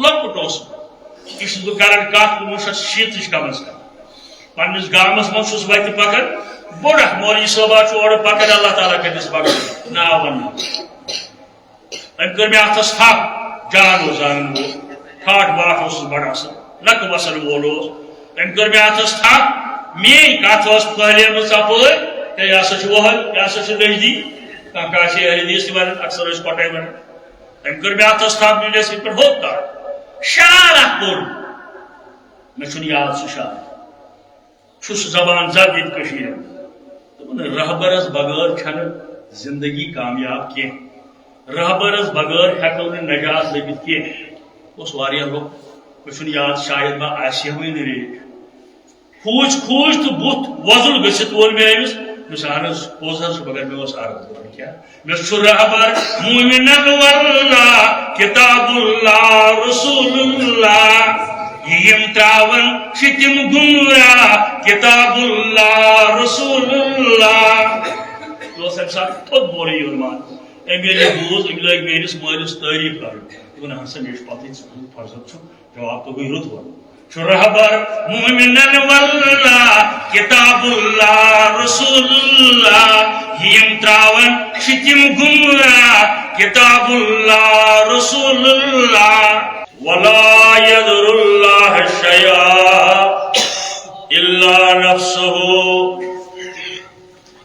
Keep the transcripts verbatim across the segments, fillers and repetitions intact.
لۄکُٹ اوس۔ یہِ چھُس بہٕ کران کتھ کُنوُہ شیٚتھ شیٖتٕچ کم از کم۔ پننِس گامس منٛز چھُس وتہِ پکان، بوٚڑ اکھ مولوی صٲبا چھُ اورٕ پکان، اللہ تعالیٰ کٔرِنَس مغفرت۔ ناو وننہٕ۔ أمۍ کٔر مےٚ اتھس تھپھ، جان اوس زانن وول، ٹھاٹھ باٹھ اوسُس بڑٕ اصل، نکھٕ وسن وول اوس۔ أمۍ کٔر مےٚ اتھس تھپھ، میٲنۍ کتھ ٲس پھٔہلیمٕژ اپٲرۍ، ہے، یہِ ہسا چھُ وۄہل، یہِ ہسا چھُ نجدی۔ کانٛہہ کانٛہہ چھِ اہل حدیث تہِ ونان، اکثر ٲسۍ پٹے ونان۔ أمۍ کٔر مےٚ اتھس تھپھ، نیوٗ مےٚ سۭتۍ پٮ۪ٹھ ہوٚت تام۔ شعر اکھ پوٚر، مےٚ چھُنہٕ یاد سُہ شعر۔ چھُس زبان زد ییٚتہِ کٔشیٖرِ منٛز۔ دوٚپُن، رہبرس بغٲر چھنہٕ زندگی کامیاب کینٛہہ۔ رہبرس بغٲر ہٮ۪کو نہٕ نجات لٔبِتھ کینٛہہ۔ اوس واریاہ لوٚت، مےٚ چھُنہٕ یاد، شاید ما آسہِ ہا وٕنہِ ریٹ۔ کھوٗژ کھوٗژ تہٕ بُتھ وۄزُل گٔژھِتھ ووٚن مےٚ أمِس، دوٚپمَس، اہن حظ، پوٚز حظ چھُ، مگر مےٚ اوس عرض کرُن۔ کیٛاہ؟ مےٚ چھُ رہبر مومنن واللہ کتاب اللہ رسول اللہ، یِم تراون چھِ تِم گمراہ کتاب اللہ رسول اللہ۔ یہِ اوس اَمہِ ساتہٕ تھوٚد بولٕے یوت مان۔ أمۍ ییٚلہِ یہِ بوٗز، أمۍ لٲگۍ میٲنِس مٲلِس تعریٖف کرٕنۍ۔ دوٚپُن، ہسا، مےٚ چھُ پتہٕے، ژٕ کُس فرضت چھُ، جواب توٚگُے رُت وَنُن۔ چھُ رہبر مومنن واللہ، کتاب اللہ رسول اللہ، یِم تراون چھِ تِم گمراہ، کتاب اللہ رسول اللہ۔ ولا يضر الله شيئا إلا نفسه۔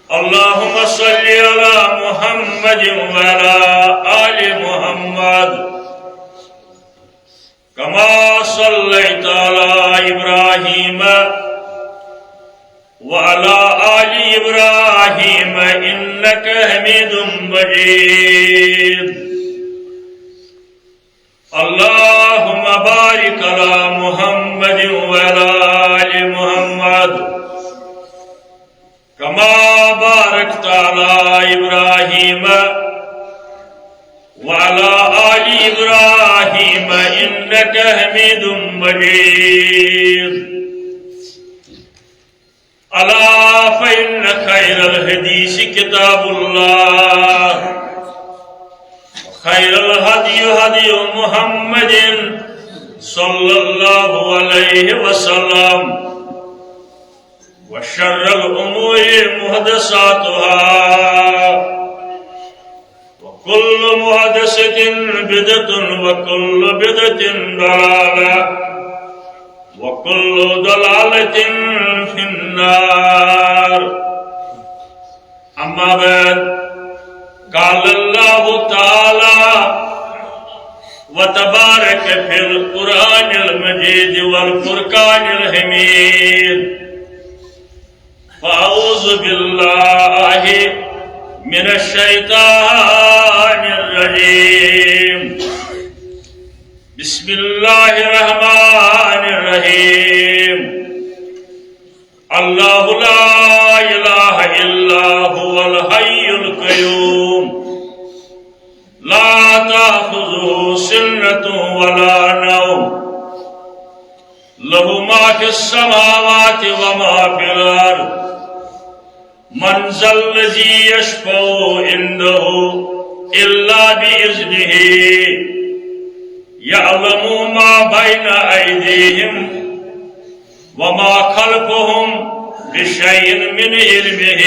اللهم صل على محمد وعلى آل محمد كما صليت على إبراهيم وعلى آل إبراهيم إنك حميد مجيد۔ اللهم بارك على محمد وعلى آل محمد كما باركت على إبراهيم وعلى آل إبراهيم إنك حميد مجيد۔ ألا فإن خير الحديث كتاب الله، وخير الهدي هدي محمد صلى الله عليه وسلم، وشر الأمور محدثاتها، وكل محدثة بدعة، وكل بدعة ضلالة، وكل ضلالة في النار۔ أما بعد، قال الله تعالى وتبارك في القرآن المجيد والفرقان الحميد، فأعوذ بالله من الشيطان الرجيم۔ بسم الله الرحمن الرحيم۔ الله لا إله إلا هو الحي القيوم، لا تأخذه سنة ولا نوم، له ما في السماوات وما في الأرض، من ذا الذي يشفع عنده إلا بإذنه، يعلم ما بين أيديهم وما خلفهم بشيء من علمه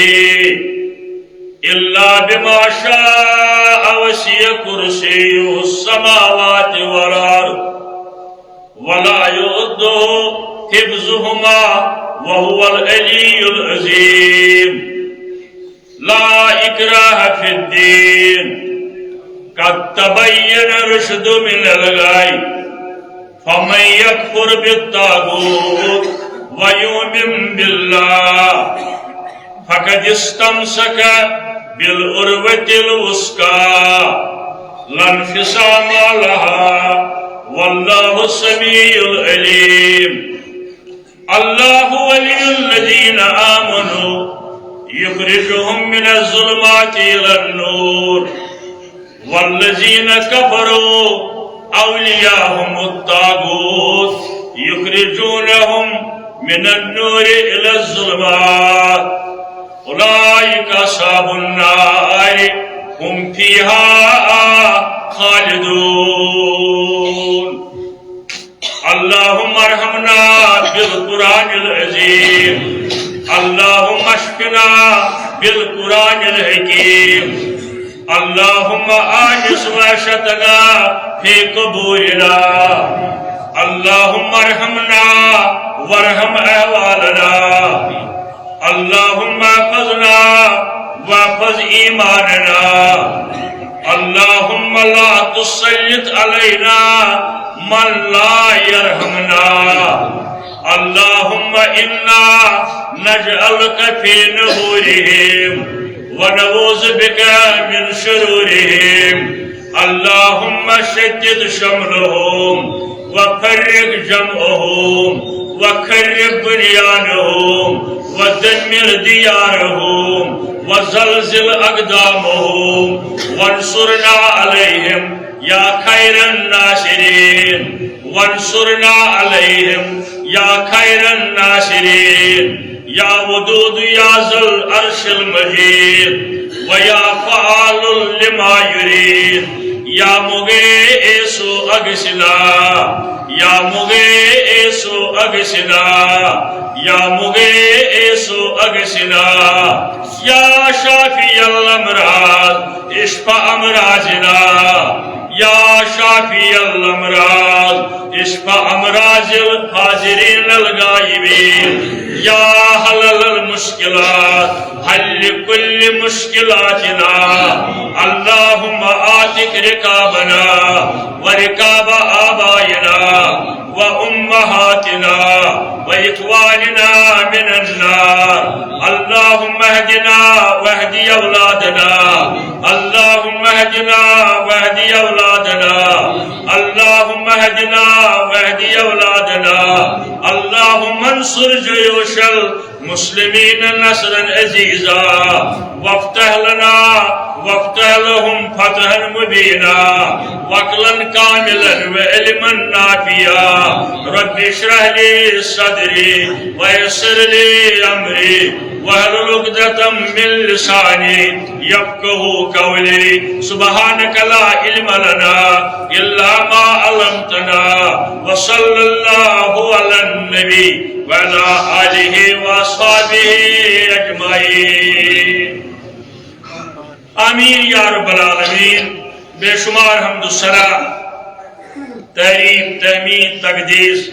إلا بما شاء، وسع كرسيه السماوات والأرض، ولا يؤوده حفظهما، وهو العلي العظيم۔ لا إكراه في الدين، قد تبين الرشد من الغي، فمن يكفر بالطاغوت ويؤمن بالله فقد استمسك بالعروة الوثقى لا انفصام لها، والله السميع العليم۔ الله ولي الذين آمنوا يخرجهم من الظلمات إلى النور، والذين كفروا أولياؤهم الطاغوت يخرجونهم من النور إلى الظلمات، أولئك أصحاب النار، هم فيها خالدون۔ اللهم ارحمنا بالقرآن العظيم. اللهم اشفنا بالقرآن الحكيم. اللهم آنس وحشتنا في قبورنا. اللهم ارحمنا وارحم أهوالنا. اللهم احفظنا واحفظ إيماننا. اللهم لا تسلط علينا من لا يرحمنا. اللهم إنا نجعلك في نحورهم ونعوذ بك من شرورهم. اللهم شتت شملهم وفرق جمعهم وخرب بنيانهم ودمر ديارهم وزلزل أقدامهم وانصرنا عليهم يا خير الناصرين. وانصرنا عليهم يا خير الناصرين. يا ودود يا ذا العرش المجيد، ويا فعال لما يريد. يا مغيث أغثنا، يا مغيث أغثنا، يا مغيث أغثنا. يا شافي الأمراض اشف أمراضنا. يا شافي الأمراض اشف أمراض الحاضرين الغائبين. يا حلال المشكلات حل كل مشكلاتنا. اللهم أعتق رقابنا ورقاب آبائنا وأمهاتنا وإخواننا من النار. اللهم اهدنا واهد أولادنا. اللهم اهدنا واهد أولادنا. اللهم اهدنا واهد أولادنا. اللهم انصر جيوش المسلمين نصرا عزيزا، وافتح لنا وافتح لهم فتحا مبينا، وعقلا كاملا وعلما نافعا. رب اشرح لي صدري ويسر لي أمري واحلل عقدة من لساني يفقهوا قولي. سبحانك لا علم لنا إلا ما علمتنا. وصلى الله على النبي وعلى آله وأصحابه أجمعين. آمين يا رب العالمين. بے شمار حمد و ثنا، تعریف، تحمید، تقدیس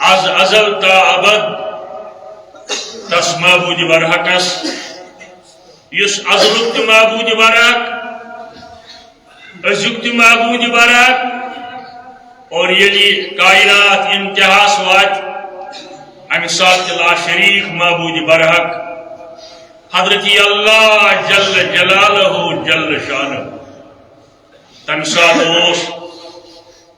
از ازل تا ابد تس معبود برحقس، یُس ازلُک تہِ معبود برحق، أزیُک تہِ معبود برحق، اور ییٚلہِ کائنات انتہاس واتہِ، امہِ ساتہٕ تہِ لا شریک معبود برحق حضرت اللہ جل جلالہ جل شانہ۔ تمہِ ساتہٕ اوس،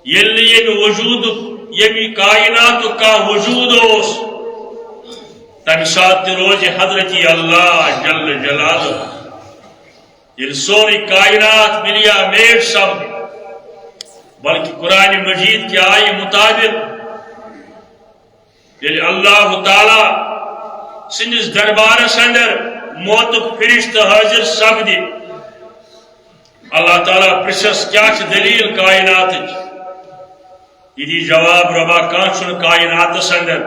ییٚلہِ نہٕ ییٚمہِ وجوٗدُک، ییٚمہِ کائناتُک کانٛہہ وجوٗد اوس، تمہِ ساتہٕ تہِ روزِ حضرت اللہ جل جلالہ۔ ییٚلہِ سورُے کائنات مِلیو میٹ سپُد، بلکہ قرآن مجید کہِ آیہِ مطابق ییٚلہِ اللہ تعالیٰ سٕنٛدِس دربارس اندر موتُک فرشتہٕ حٲضِر سپدِ، اللہ تعالیٰ پرژھس، کیٛاہ چھِ دلیل کائناتٕچ؟ یہِ دی جواب، رۄبا، کانٛہہ چھُنہٕ کائناتس اندر،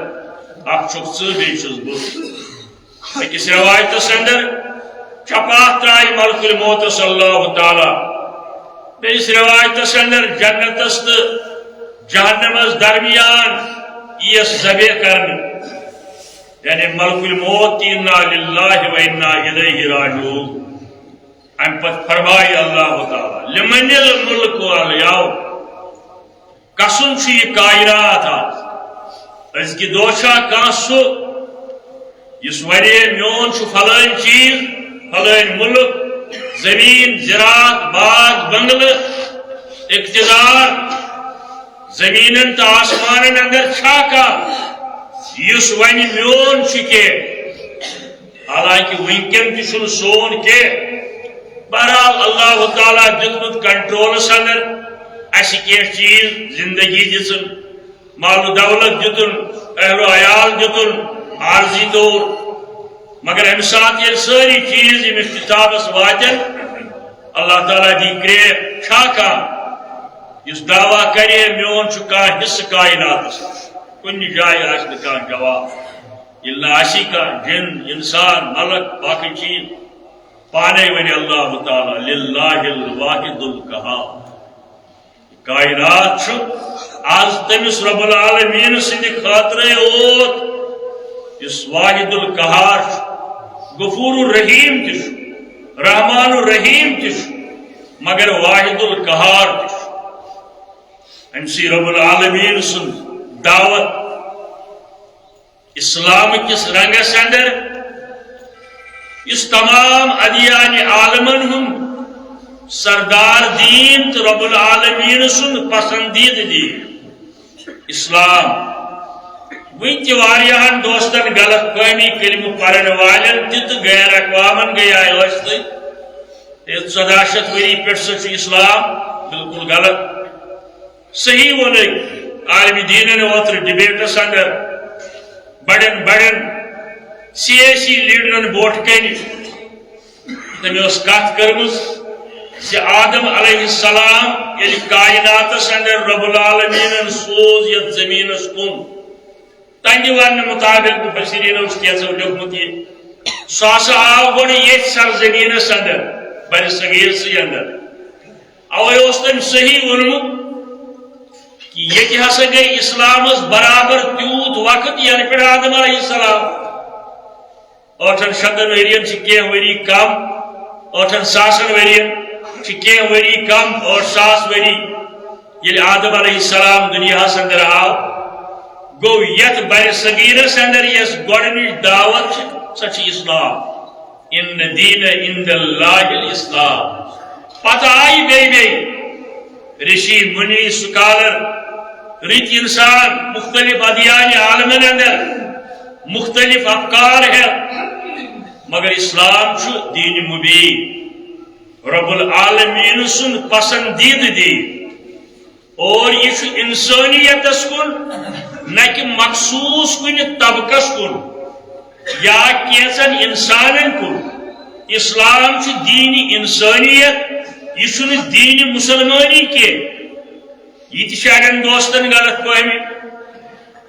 اکھ چھُکھ ژٕ، بیٚیہِ چھُس بہٕ۔ أکِس روایتس اندر چپاتھ ترایہِ ملک الموتس اللہ تعالیٰ۔ بیٚیِس روایتس اندر جنتس تہٕ جہنمس درمیان یِیَس ذبح کرنہٕ۔ یعنی ملک الموت تہِ، انا للہ و انا الیہ راجعون۔ امہِ پتہٕ فرمایہِ اللہ تعالیٰ، لمن الملک الیوم، کسُنٛد چھُ یہِ کائنات آز؟ أزکہِ دۄہ چھا کانٛہہ سُہ یُس ونہِ میون چھُ فلٲنۍ چیز، فلٲنۍ ملک، زمین، زراعت، باغ، بنگلہٕ، اقتدار، زمینن تہٕ آسمانن اندر چھا کانٛہہ یُس ونہِ میون چھُ کینٛہہ؟ حالانکہ وٕنکٮ۪ن تہِ چھُنہٕ سون کینٛہہ۔ بہرحال، اللہ تعالیٰ دیُتمُت کنٹرولس اندر اسہِ کینٛہہ چیز، زندگی دِژٕن، مال و دولت دیُتُن، اہل و عیال دیُتُن عارضی طور، مگر امہِ ساتہٕ ییٚلہِ سٲری چیز یِم اختتامس واتن، اللہ تعالیٰ دی کرٛیک، چھا کانٛہہ یُس دعویٰ کرِ، میون چھُ کانٛہہ حصہٕ کائناتس منٛز، کُنہِ جایہِ آسہِ نہٕ کانٛہہ جواب۔ ییٚلہِ نہٕ آسی کانٛہہ، جِن، انسان، ملک، باقٕے چیٖز، پانے ونہِ اللہ تعالیٰ، للہ الواحد القہار۔ کائنات چھُ آز تٔمِس رب العالمین سٕنٛدِ خٲطرَے اوت، یُس واحد القہار چھُ، غفور الرحیم تہِ چھُ، رحمان الرحیم تہِ چھُ، مگر واحد القہار تہِ چھُ۔ أمۍ سٕے رب العالمین سٕنٛز دعوت اسلام کِس رنگس اندر، یُس تمام ادیان عالمن ہُنٛد سردار دین تہٕ رب العالمین سُنٛد پسندیدٕ دین، اسلام۔ وٕنہِ تہِ واریاہن دوستن غلط فہمی، کلمہٕ پرن والٮ۪ن تہِ تہٕ غیر اقوامن گٔیے ٲسۍ تہٕ ہے، ژۄداہ شیٚتھ ؤری پٮ۪ٹھ سا چھُ اسلام، بالکل غلط۔ صحیح ووٚن أکۍ عالمِ دیٖنن اوترٕ ڈبیٹس اندر بڑٮ۪ن بڑٮ۪ن سیٲسی لیڈرن برونٛٹھ کنہِ۔ تٔمۍ ٲس کتھ کٔرمٕژ زِ آدم علیہ السلام ییٚلہِ کائناتس اندر رب العالمینن سوز یتھ زمینس کُن، تنگہِ وننہٕ مطابق مفسرینو چھُ کینٛژو لیوٚکھمُت یہِ، سُہ ہسا آو گۄڈٕ ییٚتھۍ سرزمینس اندر، بر صغیرسٕے اندر۔ اوے اوس تٔمۍ صحیح ووٚنمُت کہِ ییٚتہِ ہسا گٔے اسلامس برابر تیوٗت وقت، ینہٕ پٮ۪ٹھ آدم علیہ السلام۔ ٲٹھن شیٚتن ؤرین چھِ کینٛہہ ؤری کم، ٲٹھن ساسن ؤرین چھِ کینٛہہ ؤری کم، ٲٹھ ساس ؤری۔ ییٚلہِ آدم علیہ السلام دُنیاہس اندر آو، گوٚو یتھ بر صغیرس اندر یۄس گۄڈنِچ دعوت چھِ، سۄ چھِ اسلام۔ ان دین عند اللہ الاسلام۔ پتہٕ آیہِ بیٚیہِ بیٚیہِ رشی مُنی، سکالر، رٕتۍ انسان، مختلف ادیان عالمن اندر مختلف افکار ہٮ۪تھ، مگر اسلام چھُ دین مبین، رب العالمین سُنٛد پسندیدٕ دین۔ اور یہِ چھُ انسانیتس کُن، نہ کہ مخصوص کُنہِ طبقس کُن یا کینٛژن انسانن کُن۔ اسلام چھُ دین انسانیت، یہِ چھُنہٕ دین مسلمانی کینٛہہ۔ یہِ تہِ چھِ اڑٮ۪ن دوستن غلط فہمی،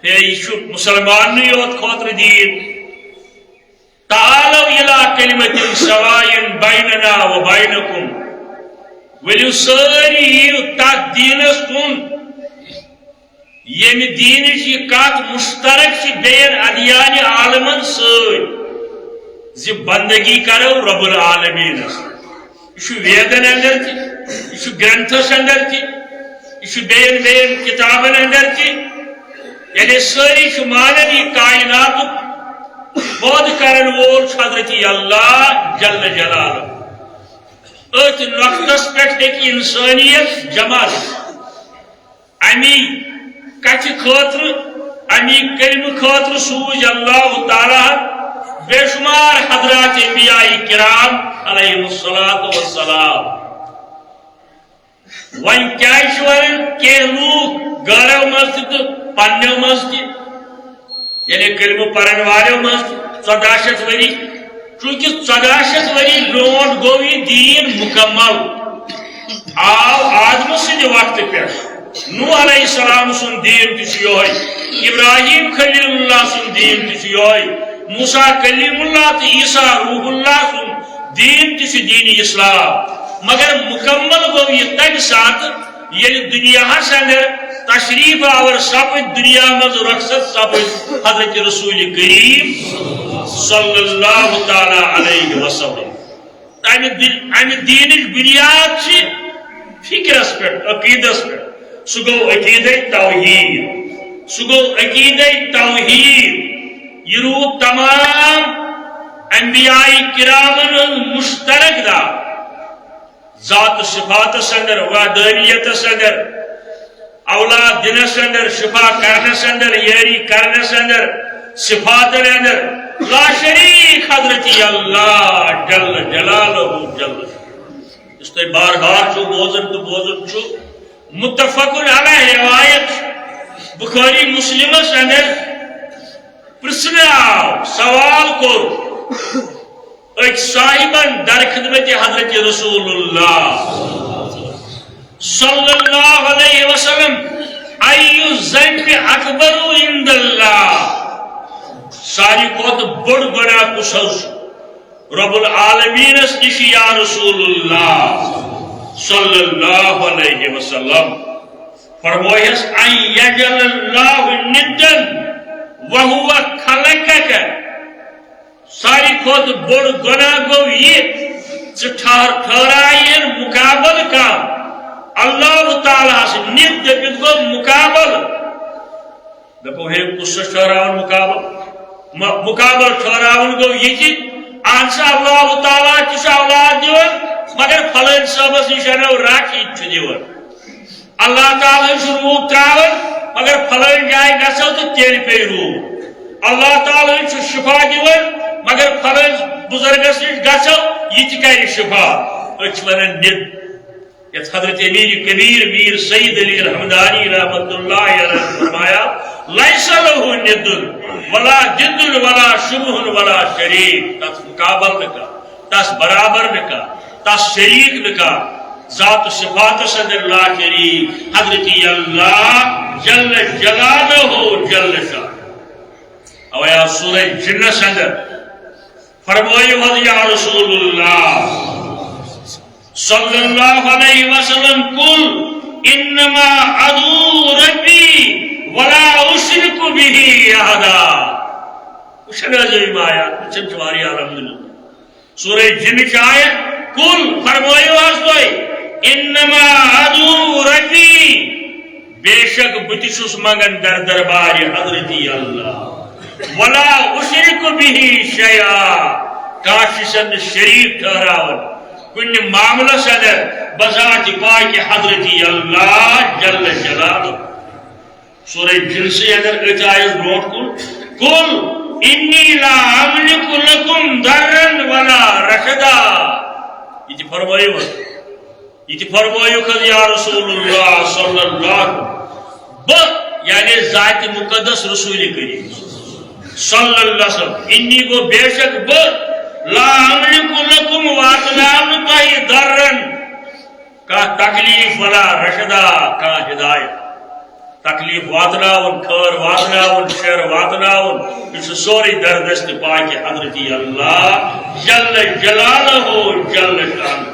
ہے، یہِ چھُ مسلماننٕے یوت خٲطرٕ دین۔ تعالوا الی کلمة سواء بیننا و بینکم۔ ؤلِو سٲری یِیِو تتھ دیٖنس کُن، ییٚمہِ دیٖنٕچ یہِ کتھ مشترک چھِ بیٚین ادیان عالمن سۭتۍ، زِ بندگی کرو رب العالمینس۔ یہِ چھُ ویدن اندر تہِ، یہِ چھُ گرنتھس اندر تہِ، یہِ چھُ بیٚین بیٚین کتابن اندر تہِ۔ یعنی سٲری چھِ مانان، یہِ کائناتُک پٲدٕ کرن وول چھُ حضرت اللہ جل جلالہ۔ أتھۍ نۄقطس پٮ۪ٹھ ہیٚکہِ انسٲنیت جمع گٔژھِتھ۔ امی کتھِ خٲطرٕ، امی کلمہٕ خٲطرٕ سوٗزۍ اللہ تعالیٰ ہن بے شمار حضرات انبیاء کرام علیہم الصلوۃ والسلام۔ وۄنۍ کیٛازِ چھِ ونان کینٛہہ لوٗکھ غٲرو منٛز تہِ تہٕ پننیو منٛز تہِ، یعنی کلمہٕ پرن والیو منٛز تہِ، ژۄداہ شیٚتھ ؤری، چونکہ ژۄداہ شیٚتھ ؤری برونٛٹھ گوٚو یہِ دیٖن مکمل۔ آو آدمہٕ سٕنٛدِ وقتہٕ پٮ۪ٹھ۔ نوح علیہ السلام سُنٛد دیٖن تہِ چھُ یِہوٚے، ابراہیم خلیل اللہ سُنٛد دیٖن تہِ چھُ یِہوٚے، موسیٰ کلیم اللہ تہٕ عیسیٰ روح اللہ سُنٛد دیٖن تہِ چھُ دیٖنِ اسلام۔ مگر مکمل گوٚو یہِ تَمہِ ساتہٕ ییٚلہِ دُنیاہس اندر تشریف آور سپٕدۍ، دُنیا منٛز رخصت سپٕدۍ حضرت رسول کریم صلی اللہ تعالیٰ علیہ وسلم۔ امہِ دِ-، امہِ دیٖنٕچ بُنیاد چھِ فکرس پٮ۪ٹھ، عقیٖدس پٮ۪ٹھ۔ سُہ گوٚو عقیٖدے توحیٖد۔ سُہ گوٚو عقیٖدے توحیٖد۔ یہِ روٗد تمام انبیاء کرامن ہُنٛد مشترک دعوت۔ ذات صفاتس اندر، وحدانیتس اندر، اولاد دِنس اندر، شفا کرنس اندر، یٲری کرنس اندر، صفاتن اندر، لا شریک حضرت اللہ جل جلالہ جل۔ یُس تُہۍ بار بار چھِو بوزان تہٕ بوزان چھِو، متفق علیہ روایت چھِ بخاری مسلمس اندر۔ پرژھنہٕ آو، سوال کوٚر أکۍ صاحبن در خدمت حضرت رسول اللہ۔ صلی اللہ علیہ وسلم، ای الذنب اکبر عند اللہ، ساروی کھۄتہٕ بوٚڑ گۄناہ کُس حظ چھُ؟ رب العالمینس نِش یا رسول اللہ صلی اللہ علیہ وسلم۔ فرمٲیس، ان یجعل اللہ ندا وہو خلقک۔ ساروی کھۄتہٕ بوٚڑ گۄناہ گوٚو یہِ، ژٕ ٹھہر، ٹھہرایَن مُقابلہٕ کانٛہہ۔ اللہ تعالیٰ ہس نِد دٔپِتھ گوٚو مُقابلہٕ۔ دَپو ہے، کُس چھُ ٹھہراوان مُقابلہٕ؟ م-، مُقابلہٕ ٹھہراوُن گوٚو یہِ کہِ اہن سا، اللہ تعالیٰ تہِ چھُ اولاد دِوان، مگر فلٲنۍ صٲبس نِش اَنو رَٹھ، یہِ تہِ چھُ دِوان۔ اللہ تعالیٰ ہن چھُ روٗد ترٛاوان، مگر فلٲنۍ جایہِ گژھو تہٕ تیٚلہِ پیٚیہِ روٗد۔ اللہ تعالیٰ ہن چھُ شفا دِوان، مگر فلٲنۍ بُزرگس نِش گژھو، یہِ تہِ کرِ شفا۔ أسۍ چھِ ونان نِد۔ یتھ حضرت امیر کبیر میر سید علی الحمدانی رحمت اللہ علیہ فرمایا، لیس لہ ند ولا جد ولا شبہ ولا شریک، تس مقابل نہ کانٛہہ، تس برابر نہ کانٛہہ، تس شریک نہ کانٛہہ، ذات و صفاتس اندر لا شریک، حضرت اللہ جل جلالہ جل شانہ۔ اوے آو سورہ جنس اندر، فرمٲیِو حظ یا رسول اللہ صلی اللہ علیہ وسلم، قل انما ادعو ربی ولا اشرک بہ احدا۔ وٕچھن حظ یِم آیات، وٕچھن چھِ واریاہ الحمدللہ۔ سورہ جنٕچ آیت، قل، فرمٲیِو حظ تُہۍ، انما ادعو ربی، بے شک بہٕ تہِ چھُس منگان در دربارِ حضرت اللہ۔ ولا اشرک بہ شیئا، کانٛہہ چھُسن نہٕ شریٖک ٹھہراوان کُنہِ معاملس اندر بذات پاک حضرت اللہ جل جلالہ۔ سورہ جنسٕے اگر أتھۍ آیس برونٛٹھ کُن، قل انی لا املک لکم ضرا ولا رشدا۔ یہِ تہِ فرمٲیِو حظ۔ یہِ تہِ فرمٲیِو حظ یا رسول اللہ صلی اللہ علیہ وسلم۔ بہٕ، یعنی ذات مقدس رسول کریم صلی اللہ علیہ وسلم، انی گوٚو بے شک بہٕ، لا املک لکم، واتناو نہٕ تۄہہِ ضرا، کانٛہہ تکلیف، ولا رشدا، کانٛہہ ہدایت۔ تکلیف واتناوُن، خٲر واتناوُن، شر واتناوُن، یہِ چھُ سورُے دردست پاکِ حضرت اللہ جل جلالہ جل شانہ۔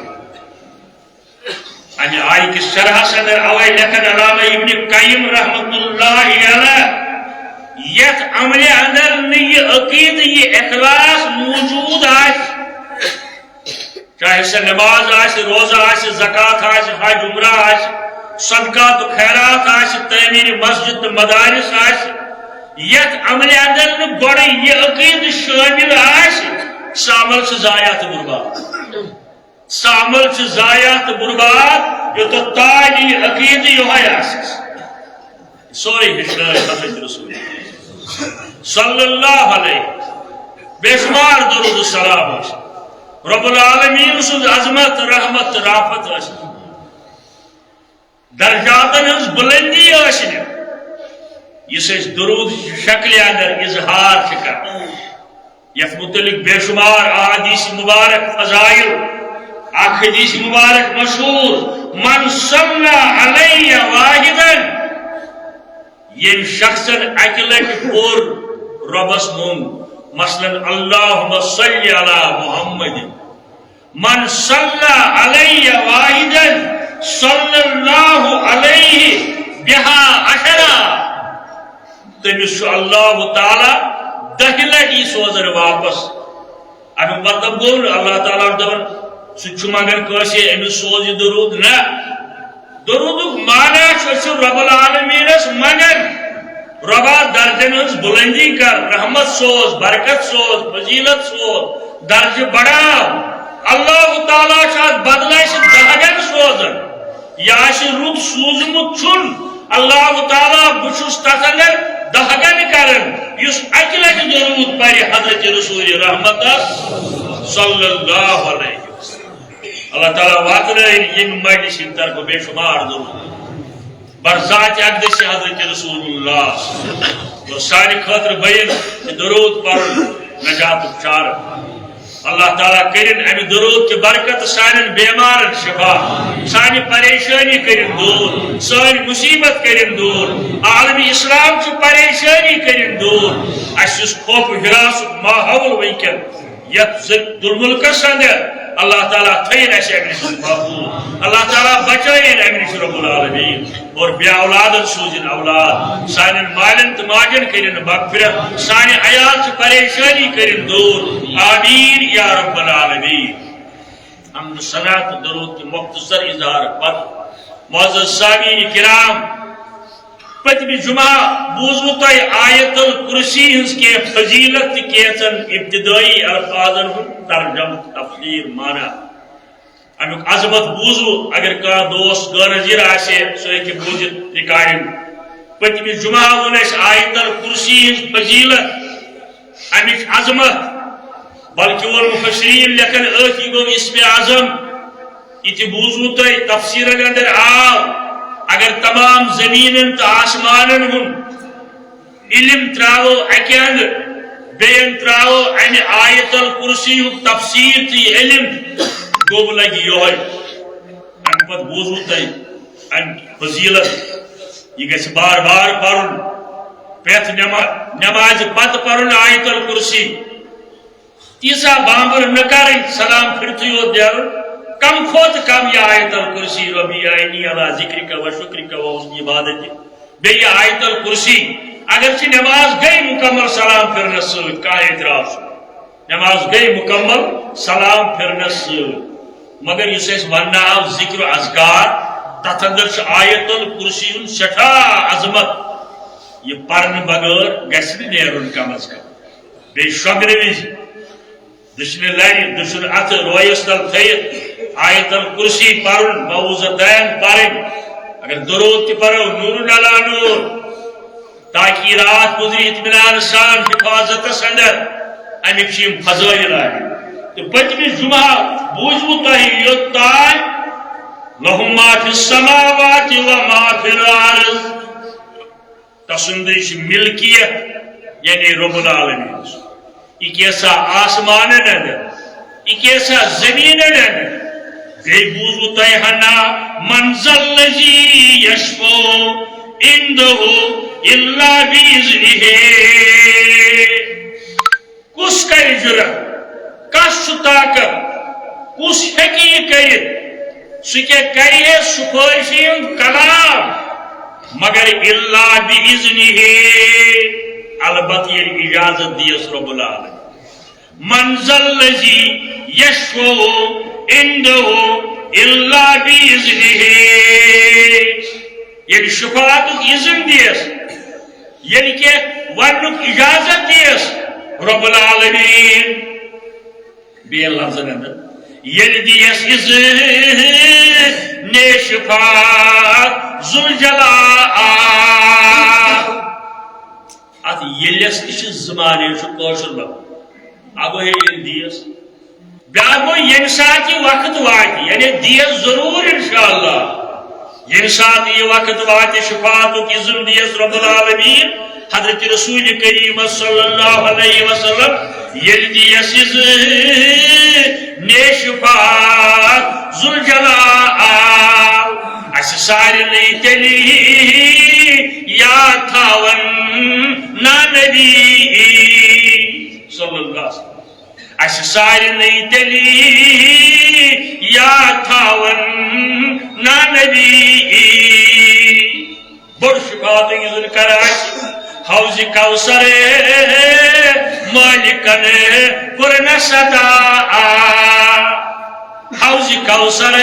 امہِ آیہِ کِس شرحس اندر اوے لیکھن علامہ ابن قیم رحمت اللہ علیہ، یتھ عملہِ اندر نہٕ یہِ عقیدٕ، یہِ اخلاص موجود آسہِ، چاہے سۄ نماز آسہِ، روزہ آسہِ، زکوٰۃ آسہِ، حج عمرہ آسہِ، صدقات و خیرات آسہِ، تعمیر مسجد تہٕ مدارس آسہِ، یتھ عملہِ اندر نہٕ گۄڈٕ یہِ عقیدٕ شٲمِل آسہِ، سُہ عمل چھُ ضایع تہٕ برباد۔ سُہ عمل چھُ ضایع تہٕ برباد، یوٚتتھ تام یہِ عقیدٕ یِہوٚے آسٮ۪س۔ سورُے ہیٚچھنٲے حضرت رسول صلی اللہ علیہ۔ بے شمار درود و سلام ٲسۍ۔ رب العالمین سٕنٛز عظمت، رحمت تہٕ رافت ٲسۍ۔ درجاتن ہٕنٛز بلندی ٲسۍ نہٕ، یُس أسۍ درود شکلہِ اندر اظہار چھِ کران۔ یتھ متعلق بے شمار احادیث مبارک فضائل، اکھ حدیث مبارک مشہور، من صلی علی واحدا، ییٚمۍ شخصن اکہِ لٹہِ پوٚر رۄبس مۄنگ، مثلاً، اللہم صلی علی محمد، من صلی علی واحدا صلی اللہ علیہ بہا عشرا، تٔمِس چھُ اللہ تعالیٰ دَہہِ لٹہِ سوزان واپس۔ اَمیُک مطلب گوٚو نہٕ اللہ تعالیٰ چھُ دَپان، سُہ تہِ چھُ منٛگان کٲنٛسہِ، أمِس سوز یہِ درود، نہ۔ درودُک معنی چھُ، أسۍ چھِ رب العالمینس منٛگان، رۄبا درجن ہٕنٛز بُلندی کر، رحمت سوز، برکت سوز، فضیلت سوز، درجہٕ بڑاو۔ اللہ تعالیٰ چھُ اَتھ بدلہٕ اَسہِ دَہن سوزان۔ یہِ آسہِ رُت سوٗزمُت چھُن، اللہ تعالیٰ، بہٕ چھُس تَتھ اندر دَہن کران، یُس اَکہِ لٹہِ درود پرِ حضرت رسول رحمت صلی اللہ علیہ وسلم۔ اللہ تعالیٰ واتنٲوِن ییٚمہِ مجلسہِ ہٕنٛدِ طرفہٕ بے شمار درود بر ذات اقدس حضرت رسول اللہ۔ اور سانہِ خٲطرٕ بٔنِن یہِ درود پرُن نجاتُک چارٕ۔ اللہ تعالیٰ کٔرِن اَمہِ درود کہِ برکت سانٮ۪ن بیمارن شفا، سانہِ پریشٲنی کٔرِن دوٗر، سٲنۍ مُصیبت کٔرِن دوٗر، عالمِ اسلام چہِ پریشٲنی کٔرِن دوٗر۔ اَسہِ یُس خوف و ہراسُک ماحول وٕنکٮ۪ن یَتھ ذُل-، ذُلمُلکَس اندر، اللہ تعالیٰ تھٲیِن اَسہِ اَمہِ نِش محفوٗظ، اللہ تعالیٰ بچٲیِن اَمہِ نِش رب العالمین۔ اور بے اولادن سوٗزِن اولاد، سانٮ۪ن مالٮ۪ن تہٕ ماجن کٔرِن مغفرت، سانہِ عیال چہِ پریشٲنی کٔرِن دوٗر۔ آمین یا رب العالمین۔ حمد ثنا تہٕ درود کہِ مختصر اظہار پتہٕ، معزز سامعین کرام، پٔتمہِ جمعہ بوٗزوٕ تۄہہِ آیت الکرسی ہٕنٛز کینٛہہ فضیلت تہٕ کینٛژن ابتدٲئی الفاظن ہُنٛد ترجمہٕ، تفسیر، معنی۔ امیُک عظمت بوٗزوٕ، اگر کانٛہہ دوست غٲر حٲضِر آسہِ، سُہ ہیٚکہِ بوٗزِتھ recording۔ پٔتمہِ جمعہ ووٚن اَسہِ آیت الکرسی ہٕنٛز فضیلت، امِچ عظمت، بلکہ ووٚن مفسرین لیکھن، أتھۍ گوٚو اسمِ اعظم۔ یہِ تہِ بوٗزوٕ تۄہہِ تفسیرن اندر آو، اگر تمام زمینن تہٕ آسمانن ہُنٛد علم تراوو اکہِ اندٕ، بیٚیہِ اندٕ تراوو امہِ آیت الکرسی ہُک تفسیر تہٕ یہِ علم، گوٚو لگہِ یۄہے۔ امہِ پتہٕ بوٗزوٕ تۄہہِ امہِ فضیلت، یہِ گژھِ بار بار پرُن، پرٛٮ۪تھ نٮ۪ما-، نٮ۪مازِ پتہٕ پرُن آیت الکرسی۔ تیٖژاہ بامبر نہ کرٕنۍ، سلام پھِرتھٕے یوت دیرُن۔ کم کھۄتہٕ کم یہِ آیت الکرسی، ربی اعِنی علی ذکرک و شکرک و حسن عبادتک۔ بیٚیہِ یہِ آیت الکرسی، اگرچہِ نٮ۪ماز گٔے مُکمل سلام پھِرنس سۭتۍ، کانٛہہ اعتراض چھُنہٕ۔ نٮ۪ماز گٔے مُکمل سلام پھِرنس سۭتۍ، مگر یُس اَسہِ وننہٕ آو ذکر و اذکار، تتھ اندر چھُ آیت الکرسی ہُنٛد سٮ۪ٹھاہ عظمت۔ یہِ پرنہٕ بغٲر گژھِ نہٕ نیرُن کم از کم۔ بیٚیہِ شۄنٛگنہٕ وِزِ دٔچھنہِ لرِ، دٔچھُن اَتھٕ رویَس تل تھٲیِتھ آیت الکرسی پرُن، معوذتین پرٕنۍ۔ اگر درود تہِ پرو، نورن علی نور، تاکہ یہِ راتھ گُزرِ اطمینان سان حفاظتس اندر۔ اَمِکۍ چھِ یِم فضٲیل آمٕتۍ۔ تہٕ پٔتمہِ جمعہ بوٗزوٕ تۄہہِ یوٚت تام، لہ ما فی السماوات و ما فی الارض۔ تسُنٛدٕے چھِ ملکیت، یعنی رب العالمین۔ یہِ کیسا آسمانن اندر، یہِ کیسا زمینن اندر۔ بیٚیہِ بوٗزوٕ تۄہہِ ہنا، من ذا الذی یشفع عندہ الا باذنہ۔ کُس کرِ جُرت؟ کس چھُ طاقت؟ کُس ہیٚکہِ یہِ کٔرِتھ؟ سُہ کیٛاہ کرِ ہے سفٲرشی ہُنٛد کلام؟ مگر الا باذنہ، البتہ ییٚلہِ اجازت دِیَس رب العالمین۔ من ذا الذی یشفع عندہ الا باذنہ۔ ییٚلہِ شفاعتُک اذن دِیَس، ییٚلہِ کینٛہہ وننُک اجازت دِیَس رب العالمین۔ بیٚیہِ لفظن اندر، ییٚلہِ دِیَس اذن شفاعت ذوالجلال۔ اتھ ییٚلِس تہِ چھِ زٕ معنی، چھُ کٲشُر لفظ۔ اگو ہے ییٚلہِ دِیَس، بیٛاکھ گوٚو، ییٚمہِ ساتہٕ یہِ وقت واتہِ، یعنی دِیَس ضروٗر انشاءاللہ۔ ییٚمہِ ساتہٕ یہِ وقت واتہِ، شفاعتُک اذن دِیَس رب العالمین، حضرت رسول کریم صلی اللہ علیہ وسلم، ییٚلہِ دِیَس اذن شفاعت ذوالجلال، اَسہِ سارنٕے تیٚلہِ یاد تھاوَن نا نبی صلی اللہ علیہ وسلم۔ اَسہِ سارنٕے تیٚلہِ یاد تھاوَن نا نبی۔ بوٚڑ شفاعت یُس زَن کران چھِ، حوض کوثر مالکن کوٚر نہ صدا۔ حوض کوثر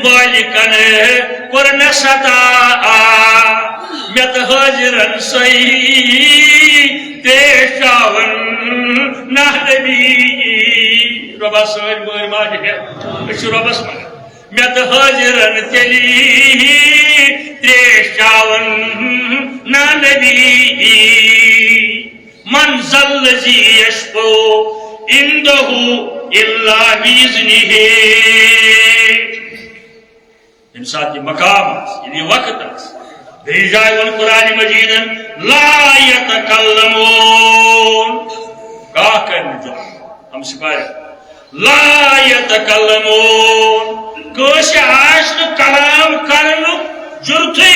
مالکن کوٚر نہ صدا۔ مےٚ تہٕ حٲضِرن سۄے ترٛیش چاوَن نا نبی۔ رۄبا سٲنۍ مٲلۍ ماجہِ ہٮ۪تھ، أسۍ چھِ رۄبَس منٛگان۔ مےٚ تہٕ حٲضِرن تیٚلہِ ترٛیش چاوَن نا نبی۔ من ذا الذی یشفع عندہ الا باذنہ۔ ییٚمہِ ساتہٕ یہِ مقام آسہِ، ییٚلہِ یہِ وقت آسہِ، بیٚیہِ جایہِ ووٚن قرآن مجیدن، لا یتکلمون، کانٛہہ کرِ نہٕ جملہٕ۔ ہم سپارِ۔ لا یتکلمون، کٲنٛسہِ آسہِ نہٕ کلام کرنُک جُرتھٕے،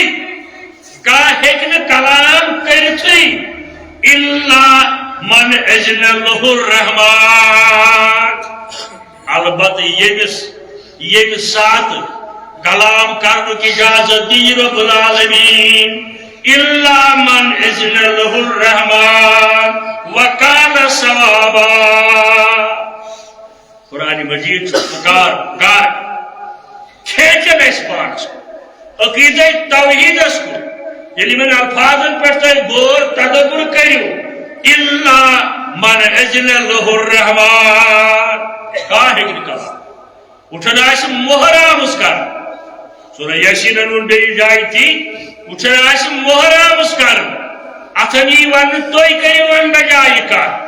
کانٛہہ ہیٚکہِ نہٕ کلام کٔرِتھٕے، الا من اذن لہ الرحمان، البتہ ییٚمِس، ییٚمہِ ساتہٕ کلام کرنُک اجازت دی رب العالمین، الا من اذن لہ الرحمان وقال صوابا۔ قرآن مجید چھُ پکار، پکار کھینچن اَسہِ پانس کُن، عقیدہ توحیدس کُن۔ ییٚلہِ یِمن الفاظن پٮ۪ٹھ تُہۍ غور تدبر کٔرِو، الا من اذن لہ الرحمان، کانٛہہ ہیٚکہِ نہٕ کلام۔ وٕچھان آسہِ مۄہر آمٕژ کرنہٕ۔ سورہ یاسینن ووٚن بیٚیہِ جایہِ تی، وٕچھان آسہِ مۄہر آمٕژ کرنہٕ۔ اتھن یی وننہٕ، تُہۍ کٔرِو وۄنۍ بجایہِ کانٛہہ۔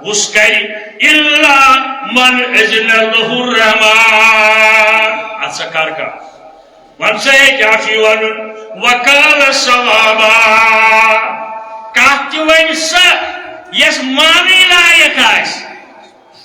وُس کرِ، الا من اذن لہ الرحمان۔ اتھ سا کر کانٛہہ۔ وَن سا ہے کیٛاہ چھُ یہِ وَنُن؟ وَقَالَ صَوَابًا۔ کَتھ تہِ وَنہِ سۄ، یۄس مانٕنۍ لایق آسہِ۔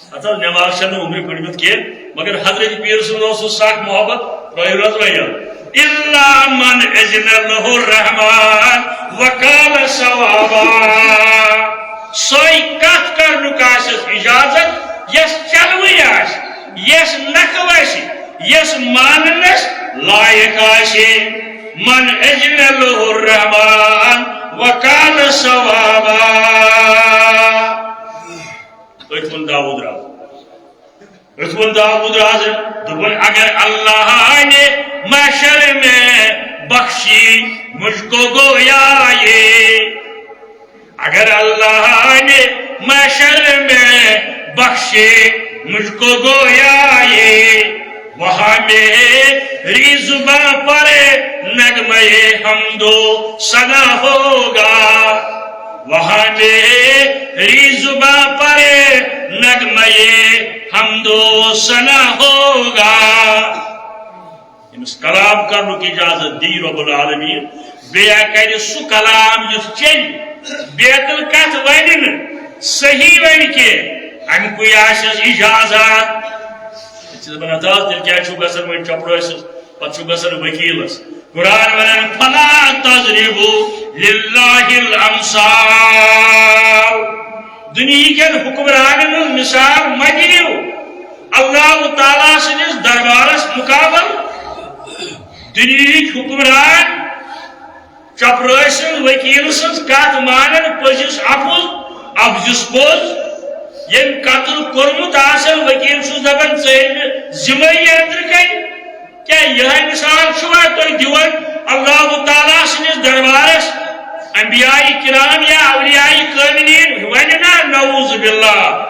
ہتہٕ حظ، نٮ۪ماز چھَنہٕ عمرِ پٔرمٕژ کینٛہہ، مگر حضرت پیٖر سُنٛد اوس سُہ سَکھ محبت، ترٛٲیِو نہٕ حظ وۄنۍ یَلہٕ۔ إِلَّا مَنْ أَذِنَ لَهُ الرَّحْمَٰنُ وَقَالَ صَوَابًا۔ سۄے کَتھ کَرنُک آسٮ۪س اِجازت، یۄس چَلوٕنۍ آسہِ، یۄس نَکھٕ وَسہِ، یۄس ماننس لایق آسہِ۔ من اذن له الرحمن وقال صوابا۔ أتھۍ ووٚن داوود راز۔ أتھۍ ووٚن داوود راز، دوٚپُن، اگر اللہ نے محشر میں بخشی مجھ کو گویائی، اگر اللہ نے محشر میں بخشے مجھ کو گویائی، وہاں میری زباں پر نغمۂ حمد و ثنا ہوگا، وہاں میری زباں پر نغمۂ حمد و ثنا ہوگا۔ ییٚمِس کلام کرنُک اجازت دی رب العالمین، بیٚیہِ کرِ سُہ کلام یُس چلہِ، بیتل کتھ ونہِ نہٕ، صحیح ونہِ کینٛہہ، امیُکُے آسٮ۪س اجازت۔ أسۍ چھِ دپان، ہتا، تیٚلہِ کیٛازِ چھُو گژھان وۄنۍ چپرٲسِس، پتہٕ چھُو گژھان ؤکیٖلس؟ قرآن ونان، فلا تضربوا للہ الامثال۔ دُنیہٕکٮ۪ن حکمرانن ہٕنٛز مثال مہ دِیِو۔ اللہ تعالیٰ سٕنٛدِس دربارس مقابل۔ دُنیہٕکۍ حکمران چپرٲسۍ سٕنٛز، وکیل سٕنٛز کتھ مانن، پٔزِس اپُز، اپزِس پوٚز۔ ییٚمۍ قتل کوٚرمُت آسن، وکیل چھُس دپان، ژٕ أنۍ مےٚ ذمے یہِ أنٛدرٕ کَنہِ۔ کیٛاہ یِہے مثال چھُوا تُہۍ دِوان اللہ تعالیٰ سٕنٛدِس دربارس؟ انبیاء کرام یا اولیاء کاملین ونہِ نا، نعوذ باللہ،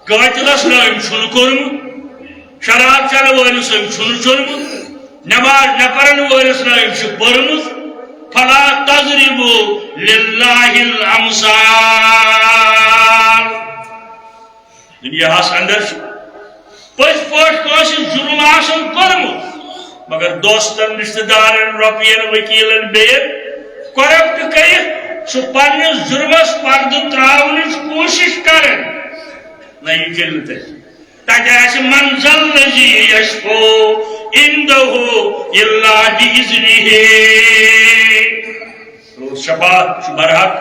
قاتلس نا أمۍ چھُنہٕ کوٚرمُت، شراب چنہٕ وٲلِس أمۍ چھُنہٕ چوٚنمُت، نماز نہ پرن وٲلِس نا أمۍ چھُ پٔرمٕژ۔ فلا تضربوا للہ الامثال۔ دُنیاہَس اندر چھُ پٔزۍ پٲٹھۍ کٲنٛسہِ جُرُم آسان کوٚرمُت، مگر دوستن، رشتہٕ دارن، رۄپین، وکیلن، بیٚین کرپٹ کٔرِتھ چھُ پننِس جُرمس پردٕ تراونٕچ کوٗشش کران۔ نہ، یہِ چلہِ نہٕ تتہِ۔ تتہِ آسہِ، من ذا الذی یشفع عندہ الا باذنہ۔ شفاعت چھُ برحق۔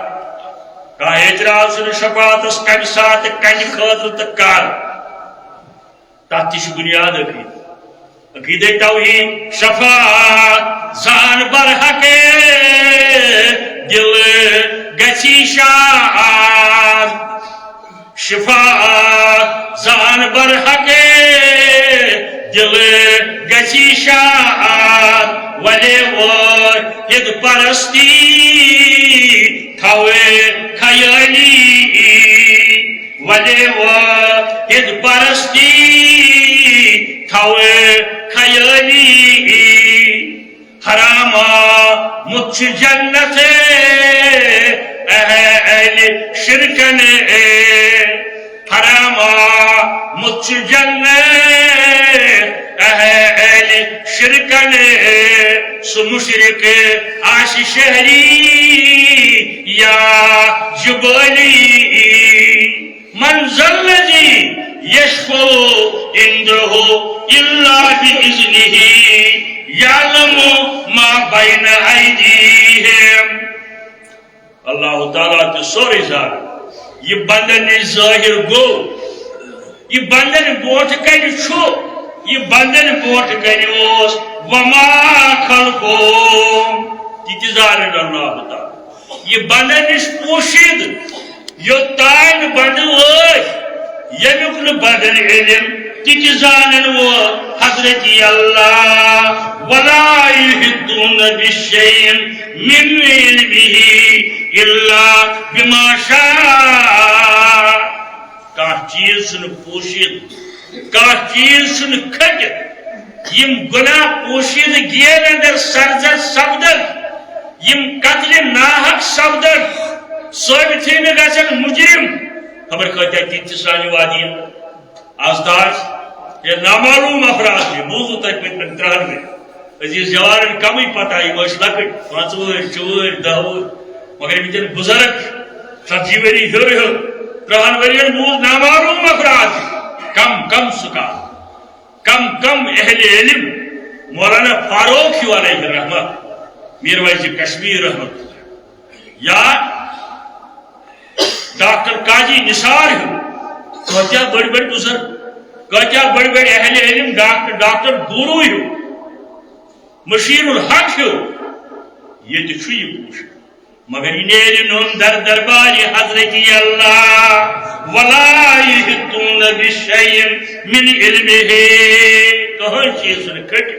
کانٛہہ اعتراض چھُنہٕ شفاعتس کمہِ ساتہٕ، کمہِ خٲطرٕ تہٕ کر۔ تتھ تہِ چھُ بُنیاد عقیدٕ۔ عقیدے توحید۔ شفاعت زان برحق دل گژھی شاد۔ شفاعت زان برحق دل گژھی شاد، ولے واحد پرستی تھاوے خیالی، ولے واحد پرستی تھاوے خیالی۔ حرام آمُت چھُ جنت اہل شرکن، حرام آمُت چھُ جنت اہل شرکن، سُہ مشرک آسہِ شہری یا جبالی۔ من ذا الذي يشفع عنده إلا بإذنه، يعلم ما بين أيديهم۔ اللہ تعالیٰ تہِ سورُے زانان۔ یہِ بندن نِش ظٲہِر گوٚو، یہِ بندن برونٛٹھ کنہِ چھُ، یہِ بندن برونٛٹھ کنہِ اوس، وما خلفهم، تہِ تہِ زانن اللہ تعالیٰ۔ یہِ بندن نِش پوشیدٕ، یوٚتام بندٕ وٲتۍ، ییٚمیُک نہٕ بندن علم تہِ تہِ زانن وول حضرت اللہ۔ ولا يحيطون بشيء من علمه إلا بما شاء۔ کانٛہہ چیٖز چھُنہٕ پوشیدٕ، کانٛہہ چیٖز چھُنہٕ کھٔٹِتھ۔ یِم گۄناہ پوشیدٕ گیر اندر سرزد سپدن، یِم قتلِ ناحق سپدن، ثٲبتٕے نہٕ گژھن مجرم۔ خبر کۭتیاہ تِتھۍ چھِ سانہِ وادی اندر۔ آز تاج یا نامعلوم افراد چھِ، بوٗزوٕ تۄہہِ پٔتمٮ۪ن ترٛہن ؤرین۔ عزیز جوانن کمٕے پتہ، یِم ٲسۍ لۄکٕٹۍ، پانٛژٕ وٕہٕرۍ، ژُ وٕہٕرۍ، دَہ وٕہٕرۍ، مگر یِم وٕنکٮ۪ن بُزرگ چھِ، ژتجی ؤری ہیوٚر ہیوٚر، ترٛہن ؤرین موٗد نامعلوم افراد چھِ۔ کم کم سُہ کانٛہہ، کم کم اہل علم، مولانا فاروق ہیوٗ علیہ الرحمہ، میر واعظ کشمیر رحمت اللہ، یا ڈاکٹر قاضی نثار ہیوٗ، کۭتیاہ بٔڑۍ بٔڑۍ بُزرگ، کۭتیاہ بٔڑۍ بٔڑۍ اہل علم، ڈاکٹر، ڈاکٹر گورو ہیوٗ، مشیر الحق ہیوٗ، ییٚتہِ چھُ یہِ پوشیدٕ۔ مگر یہِ نیرِ نہٕ در دربارِ حضرت اللہ۔ ولا يحيطون بشيء من علمه، کٕہٕنۍ چیٖز چھُنہٕ کھٔٹِتھ۔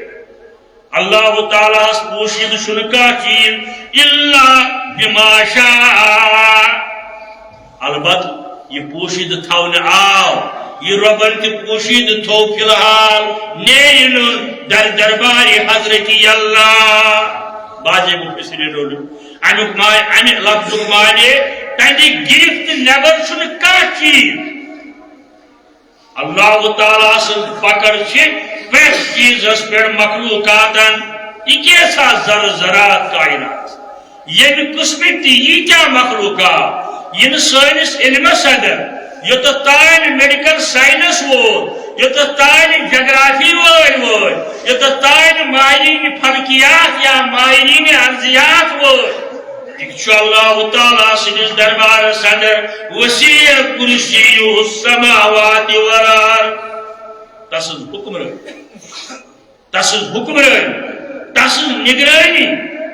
اللہ تعالیٰ ہس پوشیدٕ چھُنہٕ کانٛہہ چیٖز، الا بما شاء۔ البتہ یہِ پوشیدٕ تھاونہٕ آو، یہِ رۄبن تہِ پوشیدٕ تھوو فی الحال، نیرِ نہٕ در دربارِ حضرت اللہ۔ بعضے مفسرینو لیوٚکھ، امیُک مع-، امہِ لفظُک معنی، تہنٛدِ گرفت نٮ۪بر چھُنہٕ کانٛہہ چیٖز۔ اللہ تعالیٰ سٕنٛز پکڑ چھِ پرٛٮ۪تھ چیٖزس پٮ۪ٹھ، مخلوقاتن، یہِ کیژھا ذرٕ ذرات کائنات، ییٚمہِ قٕسمٕکۍ تہِ ییٖتیٛاہ مخلوقات، یِنہٕ سٲنِس علمس اندر، یوٚتتھ تام میڈیکل سائنس ووت، یوٚتتھ تام جغرافی وٲلۍ وٲتۍ، یوٚتتھ تام ماہرین فلکیات یا ماہرین ارضیات وٲتۍ، یہِ چھُ اللہ تعالیٰ سٕنٛدِس دربارس اندر۔ وسع کرسیہ السماوات والارض۔ تسٕنٛز حکمرٲنی، تسٕنٛز حکمرٲنی، تسٕنٛز نگرٲنی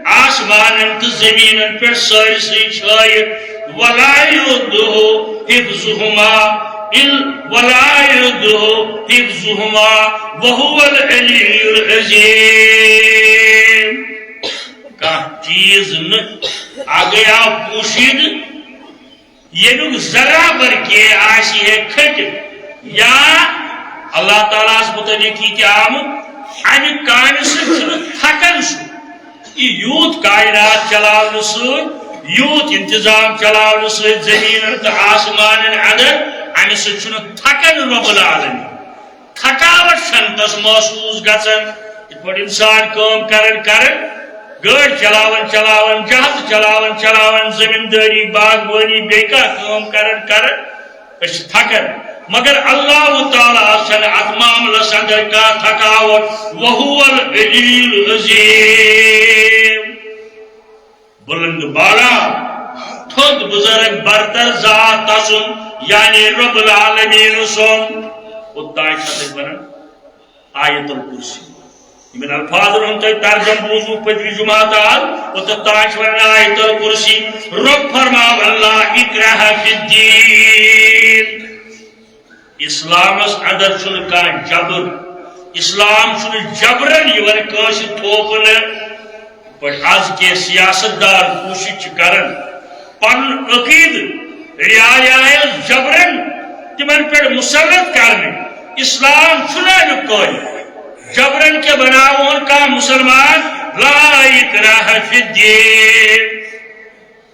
آسمانن تہٕ زمینن پٮ۪ٹھ سٲرسٕے چھٲیِتھ۔ ولا يؤوده حفظهما، ال-، ولا يؤوده حفظهما وهو العلي العظيم۔ کانٛہہ چیٖز نہٕ، اگرے آو پوشیدٕ، ییٚمیُک ذرا بر کینٛہہ آسہِ ہے کھٔٹِتھ، یا اللہ تعالیٰ ہس متعلق یہِ تہِ آمُت، امہِ کامہِ سۭتۍ چھُنہٕ تھکان سُہ۔ یہِ یوٗت کائنات چلاونہٕ سۭتۍ، یوٗت انتظام چلاونہٕ سۭتۍ زٔمیٖنن تہٕ آسمانن اندر، امہِ سۭتۍ چھُنہٕ تھکان رب العالمین۔ تھکاوٹ چھنہٕ تس محسوس گژھان۔ یِتھ پٲٹھۍ انسان کٲم کران کران، گٲڑۍ چلاوان چلاوان، جہاز چلاوان چلاوان، زمیٖندٲری، باغبٲنی، بیٚیہِ کانٛہہ کٲم کران کران، أسۍ چھِ تھکان۔ مگر اللہ تعالیٰ ہس چھنہٕ اتھ معاملس اندر کانٛہہ تھکاوٹ۔ وهو العلي العظيم۔ بلند بالا، تھوٚد بزرگ برتر ذات تسُنٛد، یعنی رب العالمین سُنٛد۔ اوٚتام چھِ تَتہِ وَنان آیت الکرسی۔ یِمن الفاظن ہُنٛد تۄہہِ ترجمہٕ بوٗزوٕ پٔتمہِ جمعہ تہٕ آز، اوٚتتھ تام چھِ وَنان آیت الکرسی۔ رب فرماو اللہ، اکراہ فی الدین۔ اسلامس اندر چھُنہٕ کانٛہہ جبر، اسلام چھُنہٕ جبرن یِوان کٲنٛسہِ تھوپنہٕ۔ پٲٹھۍ از کینٛہہ سیاست دان کوٗشش چھِ کران پنُن عقیدٕ رعایاہس جبرن تِمن پٮ۪ٹھ مسلط کرنہٕ۔ اسلام چھُنہٕ امیُک قٲیِل۔ جبرن کیٛاہ بناوون کانٛہہ مسلمان؟ لا اکراہ فی الدین۔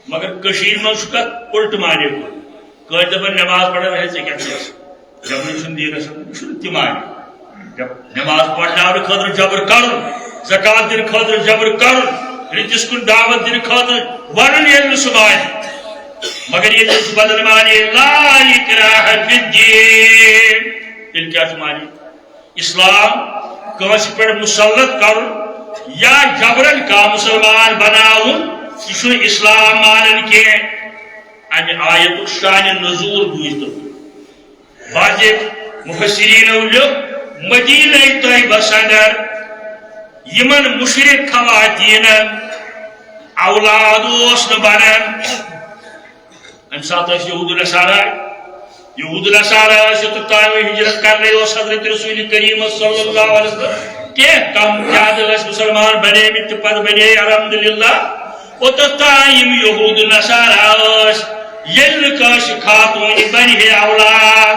مگر کٔشیٖرِ منٛز چھُ تَتھ اُلٹہٕ معنی گوٚمُت۔ کٲنٛسہِ دَپان نٮ۪ماز پَرن، ہے، ژےٚ کیٛاہ چھُ آسان؟ جبرِ چھُنہٕ دیٖنَس اَندَر، یہِ چھُنہٕ تہِ معنی۔ جب نٮ۪ماز پَرناونہٕ خٲطرٕ جبر کَرُن، زکوٰۃ دِنہٕ خٲطرٕ جبر کَرُن، رٕتِس کُن دعوت دِنہٕ خٲطرٕ وَنُن ییٚلہِ نہٕ سُہ مانہِ۔ مگر ییٚتہِ چھُ بدل معنی، لا اکراہ فی الدین۔ تیٚلہِ کیٛاہ چھُ معنی؟ اسلام کٲنٛسہِ پٮ۪ٹھ مسلط کرُن یا جبرن کانٛہہ مسلمان بناوُن، یہِ چھُنہٕ اسلام مانان کینٛہہ۔ امہِ آیتُک شانِ نزول بوٗزتو۔ بعض مفسرینو لیوٚکھ، مدینہ طیبس اندر یمن مشرک خواتینن اولاد اوس نہٕ بنان۔ امہِ ساتہٕ ٲسۍ یہود نصارا، یہود نصارا ٲسۍ، یوٚتتھ تام ہجرت کرنے اوس حضرت رسول کریم صلی اللہ علیہ وسلم۔ کینٛہہ کم زیادٕ ٲسۍ مسلمان بنے مٕتۍ تہٕ پتہٕ بنے الحمدللہ۔ اوٚتتھ تام یِم یہود نصارا ٲسۍ، ییٚلہِ نہٕ کٲنٛسہِ خاتوٗنہِ بنہِ ہے اولاد،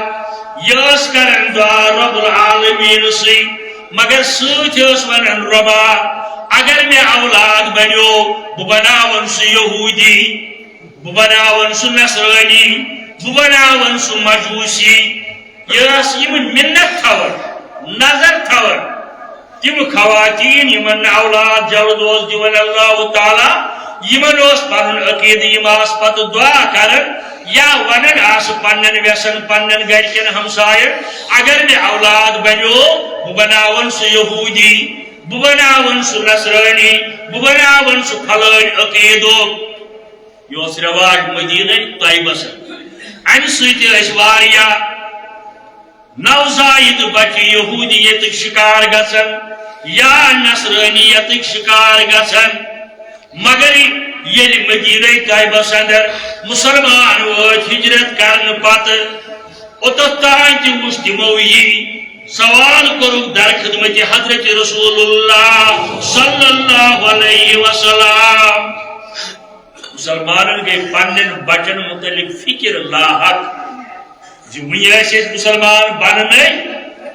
یہِ ٲس کران دعا رب العالمینسٕے، مگر سۭتۍ ٲس ونان، رۄبا، اگر مےٚ اولاد بنیو، بہٕ بناون سُہ یہودی، بہٕ بناون سُہ نصرٲنی، بہٕ بناون سُہ مجوسی۔ یہِ ٲس یِم منت تھاوان، نظر تھاوان۔ تِم خواتین یِمن نہٕ اولاد جلد اوس دِوان اللہ تعالیٰ، یِمن اوس پنُن عقیدٕ، یِم آسہٕ پتہٕ دعا کران یا ونان آسہٕ پننٮ۪ن وٮ۪سن، پننٮ۪ن گرِکٮ۪ن، ہمساین، اگر مےٚ اولاد بنیو، بہٕ بناون سُہ یہودی، بہٕ بناون سُہ نصرٲنی، بہٕ بناون سُہ پھلٲنۍ عقیدُک۔ یہِ اوس رٮ۪واج مدینہ طیبس اندر۔ امہِ سۭتۍ ٲسۍ واریاہ نوزائیدٕ بچہِ یہودیتٕکۍ شکار گژھان یا نصرٲنیتٕکۍ شکار گژھان۔ مگر ییٚلہِ مدینہ طیبس اندر مسلمان وٲتۍ ہجرت کرنہٕ پتہٕ، اوٚتتھ تام تہِ وُچھ تِمو یی سوال کوٚرُکھ در خدمت حضرت رسول اللہ صلی اللہ علیہ وسلم۔ مسلمانن گٔے پننٮ۪ن بچن متعلق فکر لاحق زِ وُنہِ ٲسۍ أسۍ مسلمان بننے،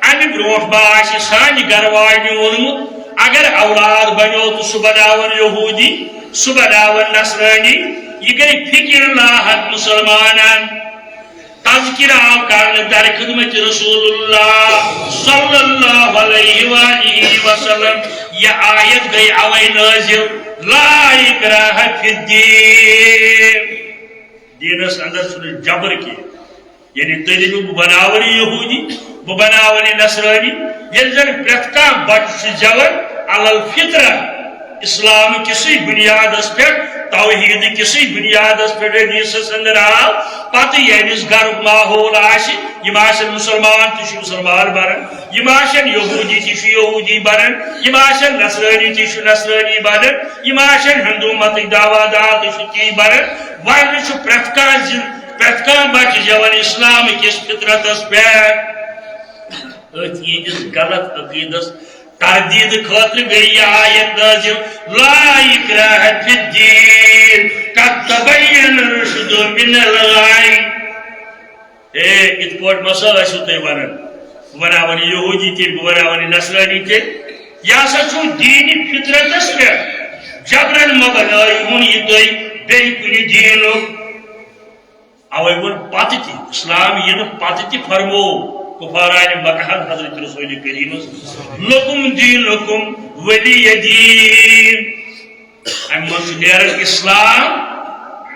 امہِ برونٹھ ما آسہِ سانہِ گرٕ واجنہِ ووٚنمُت، اگر اولاد بنیو تہٕ سُہ بناون یہودی، سُہ بناون نصرٲنی۔ یہِ گٔے فکر لاحق مسلمانن۔ تذکرہ آو کرنہٕ در خدمت رسول اللہ صلی اللہ علیہ وآلہ وسلم۔ یہ آیت گئی اوے نازل، لا اکراہ فی الدین۔ دینس اندر چھُنہٕ جبر کینٛہہ۔ یعنی تُہۍ دٔپِو، بہٕ بناوَن یہِ یہودی، بہٕ بناوَن یہِ نصرٲنی۔ ییٚلہِ زن پرٛٮ۪تھ کانٛہہ بچہٕ چھُ زٮ۪وان علی الفطرہ، اسلام کِسٕے بُنیادس پٮ۪ٹھ، توحید کِسٕے بُنیادس پٮ۪ٹھ، حدیثس اندر آو، پتہٕ ییٚمِس گرُک ماحول آسہِ، یِم آسن مسلمان تہِ چھُ مسلمان بنان، یِم آسن یہودی تہِ چھُ یہودی بنان، یِم آسن نصرٲنی تہِ چھُ نصرٲنی بنان، یِم آسن ہندو متٕکۍ دعویٰ دار تہِ چھُ تی بنان۔ وۄنۍ چھُ پرٛٮ۪تھ کانٛہہ زِ-، پرٛٮ۪تھ کانٛہہ بچہٕ زٮ۪وان اسلام کِس فطرتس پٮ۪ٹھ۔ أتھۍ یِہنٛدِس غلط عقیدس تردید خٲطرٕ گٔے یہِ آیت نازل، لا اکراہ فی الدین، قد تبین الرشد من الغی۔ اے، یِتھ پٲٹھۍ ما سا ٲسِو تُہۍ ونان، بہٕ بناوَن یہِ یہودی تیٚلہِ، بہٕ بناوَن یہِ نصرٲنی تیٚلہِ؟ یہِ ہسا چھُو دیٖنِ فطرتس پٮ۪ٹھ، جبرن مہ بنٲیِو وُنہِ یہِ تُہۍ بیٚیہِ کُنہِ دیٖنُک۔ اوے ووٚن پتہٕ تہِ، اسلام یِنہٕ پتہٕ تہِ فرموو کفارانِ مکہن حضرت رسول کریمس، لکم دینکم ولی دین۔ امہِ منٛز چھُ نیران اسلام،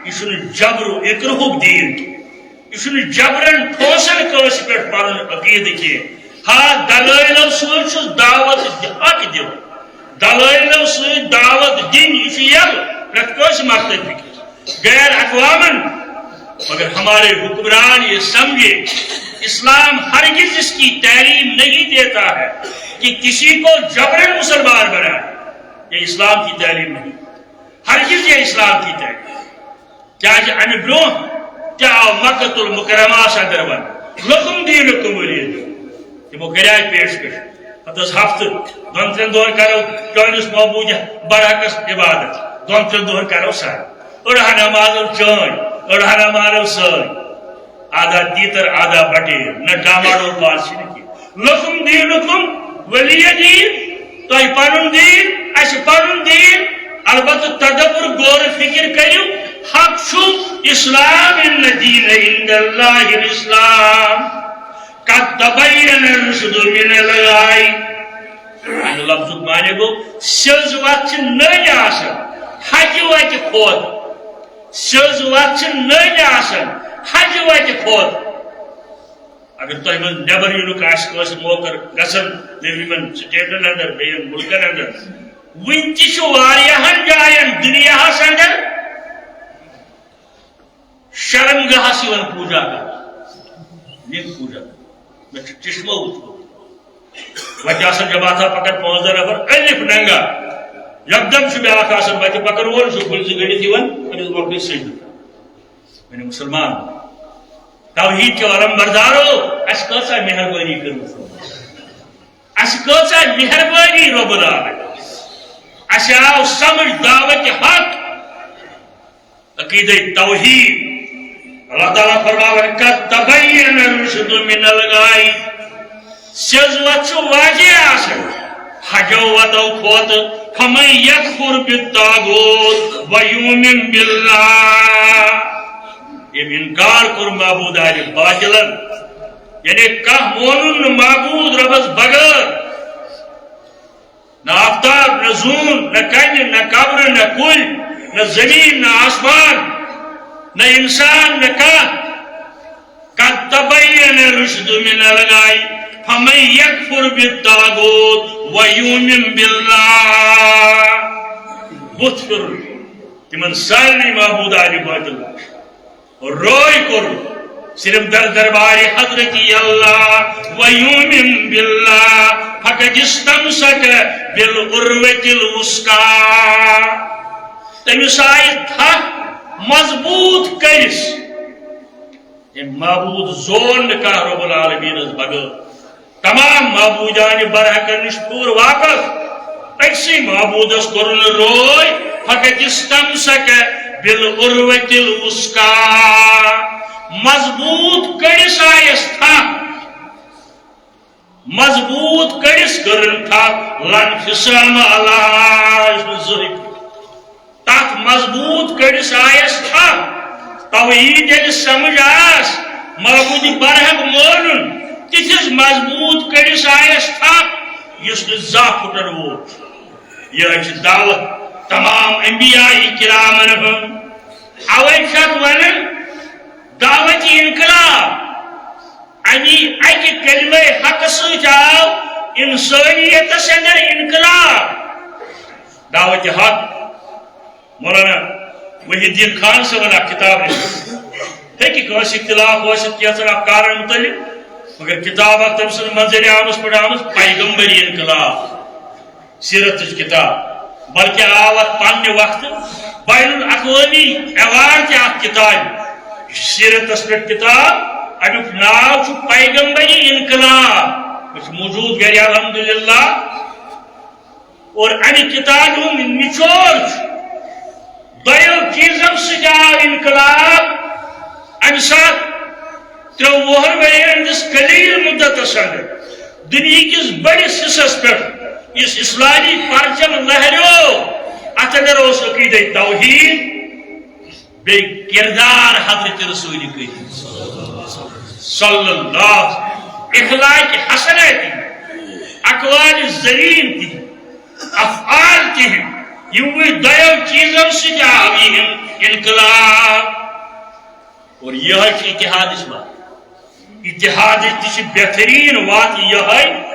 یہِ چھُنہٕ جبر و اکرہُک دیٖن کینٛہہ، یہِ چھُنہٕ جبرن ٹھوسن کٲنٛسہِ پٮ۪ٹھ پنُن عقیدٕ کینٛہہ۔ ہا، دلٲیلو سۭتۍ چھُس دعوت حق دِوان، دلٲیلو سۭتۍ دعوت دِنۍ، یہِ چھُ یَلہٕ پرٛٮ۪تھ کٲنٛسہِ مختلف فکرس۔ غیر اقوامن، مگر ہمارے حکمران یہ سمجھے، اسلام ہرگز اس کی تعلیم نہیں دیتا ہے کہ کسی کو جبرن مسلمان بنائے۔ یہ اسلام کی تعلیم نہیں، ہرگز یہ اسلام کی تعلیم۔ کیازِ امہِ برونٛہہ تہِ آو مکۃ المکرمہس اندر وننہٕ، لکم دینکم ولی دین۔ تِمو کریاے پیش پیش۔ پتہٕ ٲس ہفتہٕ، دۄن ترٛٮ۪ن دۄہن کرو چٲنِس معبوٗدِ برحقس عبادت، دۄن ترٛٮ۪ن دۄہن کرو سر۔ أڑہن نمازو چٲنۍ، أڑہن نمازو سٲنۍ۔ آدھا تیتر، آدھا بٹیر، نہ ڈاماڈول پاس چھِ نہٕ کینٛہہ۔ لکم دینکم ولی دین، تۄہہِ پنُن دیٖن، اَسہِ پنُن دیٖن۔ البتہ تدبر، غور و فکر کٔرِو، حق چھُ اسلام، ان دین عند اللہ الاسلام، قد تبین الرشد من الغی۔ امہِ لفظُک معنی گوٚو، سیٚز وتھ چھِ نٔنۍ آسان حقہِ وتہِ کھۄتہٕ۔ سیٚز وَتھ چھِ نٔنۍ آسان حجہِ وَتہِ کھۄتہٕ۔ اگر تۄہہِ منٛز نٮ۪بر یِنُک آسہِ کٲنٛسہِ موقع گژھن نیٚبرِمٮ۪ن سٹیٹن اندر، بیٚین مُلکن اندر، وُنہِ تہِ چھُ واریاہن جاین دُنیاہس اندر شرم گاہس یِوان پوٗجا کرنہٕ، لِنٛگ پوٗجا۔ مےٚ چھُ چشمو وُچھمُت۔ وتہِ آسان جماعتھا پکان پانٛژھ دہ نفر، الف ننگا۔ یکدم چھُ بیٛاکھ آسان وتہِ پکان وول، چھُ کُلۍ زٕ گٔنڈِتھ یِوان، أمِس برونٛٹھ کُن سجدٕ۔ میٲنۍ مُسلمان، توحیٖد کیو علم بردارو، اَسہِ کۭژاہ مہربٲنی کٔرمٕژ۔ اَسہِ کۭژاہ مہربٲنی رۄب العالمین۔ اَسہِ آو سمجھ دعوت حق، عقیدہ توحید۔ اللہ تعالیٰ فرماوان، "قد تبین الرشد من الغی"۔ سیٚز وَتھ چھُ واضح آسان حجو وَتو کھۄتہٕ۔ "فمن یکفر بالطاغوت ویؤمن باللہ"۔ ییٚمۍ انکار کوٚر معبوٗد آلہِ باطلن، یعنی کانٛہہ مونُن نہٕ معبوٗد رۄبس بغٲر، نہ آفتاب، نہ زوٗن، نہ کنہِ، نہ قبرٕ، نہ کُلۍ، نہ زٔمیٖن، نہ آسمان، نہ اِنسان، نہ کانٛہہ۔ "قد تبین الرشد من الغی فمن یکفر بالطاغوت ویؤمن باللہ"۔ بُتھ پھِرُن تِمن سارنٕے معبوٗد آلہِ باطل۔ روے کوٚر صرف در دربار حضرت اللہ، ویؤمن باللہ، فقد استمسک بالعروۃ الوثقی۔ تٔمِس آیہِ تھپھ مضبوٗط کٔرِس۔ أمۍ معبوٗد زون نہٕ کانٛہہ رب العالمینس بغٲر۔ تمام معبودان برحقن نش پھیوٗر واپس، أکسٕے معبودس کوٚرُن روے، فقد استمسک بالعروۃ الوثقی۔ مضبوٗط کٔرِس آیس تھپھ، مضبوٗط کٔرِس کٔرٕن تھپھ، لا انفصام لہا، یُس نہٕ زٕہٕنۍ تتھ مضبوٗط کٔرِس آیس تھپھ۔ توحید ییٚلہِ سمجھ آس، معبوٗدِ برحق مولُن، تِتھِس مضبوٗط کٔرِس آیس تھپھ، یُس نہٕ زانٛہہ پھُٹن وول چھُ۔ یہِ چھِ دعوت تمام انبیاء کرامن ہٕنٛز۔ اوے چھِ اتھ ونان دعوت انقلاب۔ امی اکہِ کلمہ حق سۭتۍ آو انسانیتس اندر انقلاب۔ دعوت حق، مولانا محی الدین خان صٲبن اکھ کتاب لیٖچھمٕژ۔ ہیٚکہِ کٲنٛسہِ اختلاف ٲسِتھ کینٛژن افکارن متعلق، مگر کتاب اکھ تٔمۍ سٕنٛز منظرِ عامس پٮ۪ٹھ آمٕژ پیغمبری انقلاب، سیرتٕچ کتاب، بلکہ آو اتھ پننہِ وقتہٕ بین الاقوٲمی ایوارڈ تہِ اتھ کتابہِ۔ یہِ چھِ سیرتس پٮ۪ٹھ کتاب، امیُک ناو چھُ پیغمبری انقلاب۔ یہِ چھُ موجود گرِ الحمدللہ۔ اور امہِ کتابہِ ہُنٛد نچوڑ چھُ، دۄیو چیٖزو سۭتۍ آو انقلاب۔ امہِ ساتہٕ ترٛےٚ وُہن ؤرین ہٕنٛدِس قلیل مدتس اندر دُنیہکِس بٔڑِس حصس پٮ۪ٹھ یُس اسلامی پرچم لہریو، اتھ اندر اوس عقیدے توحید، بیٚیہِ کردار حضرت رسول کریم صلی اللہ، اخلاق حسنہ تہِ، اقوال زرین تہِ، افعال تہِ۔ یِموٕے دۄیو چیٖزو سۭتۍ آو یہِ انقلاب۔ اور یِہوٚے چھُ اتحادٕچ وَتھ۔ اتحادٕچ تہِ چھِ بہتریٖن وَتھ یِہوٚے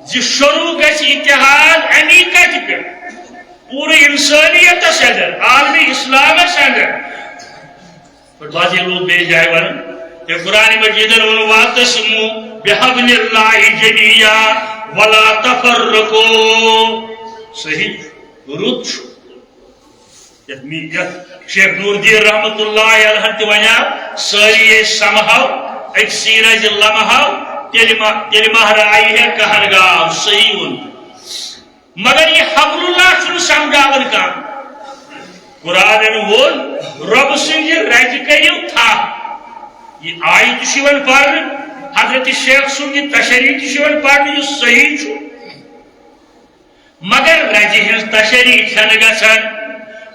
زِ شروٗع گژھِ اتحاد اَمی کَتھِ پٮ۪ٹھ، پوٗرٕ اِنسٲنیتَس اندر، عالمِ اِسلامَس اندر۔ اور بعض لوگ بیٚیہِ جایہِ وَنان، تہٕ قرآن مجیدَن ووٚن، "واعتصموا بحبل اللہ جمیعا ولا تفرقوا۔" صحیح، رُت چھُ۔ یتھ می-، یتھ شیخ نور الدین رحمت اللہ علیہ تہِ ونیو، سٲری ٲسۍ سمہو، أکۍ سٕے رزِ لمہو، تیٚلہِ ما، تیٚلہِ ما راے ہے قہر گاو، صحیح ووٚن۔ مگر یہِ حبل اللہ چھُنہٕ سمجھاوان کانٛہہ۔ قرآنن ووٚن، رۄب سٕنٛزِ رزِ کٔرِو تھپھ۔ یہِ آیہِ تہِ چھُ یِوان پرنہٕ، حضرت شیخ سُنٛد یہِ تشریح تہِ چھُ یِوان پرنہٕ، یُس صحیح چھُ۔ مگر رزِ ہٕنٛز تشریح چھنہٕ گژھان۔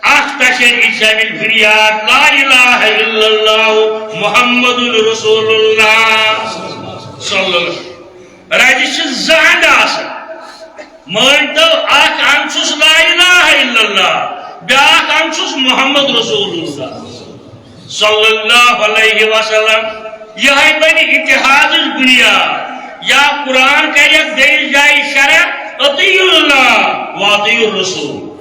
اکھ تشریح چھِ اَمِچ بُنیاد لا الہ الا اللہ محمد رسول اللہ صلی اللہ علیہ وسلم۔ رزِ چھِ زٕ اَنٛدٕ آسان۔ مٲنۍ تو، اکھ اَنٛد چھُس لا الہ الا اللہ، بیٛاکھ اَنٛد چھُس محمد رسول اللہ۔ صلی اللہ علیہ وسلم۔ یہے بنہِ اتحادٕچ بنیاد۔ یا قرآن کرِ یتھ بیٚیِس جایہِ شرح، اطیعوا اللہ واطیعوا الرسول۔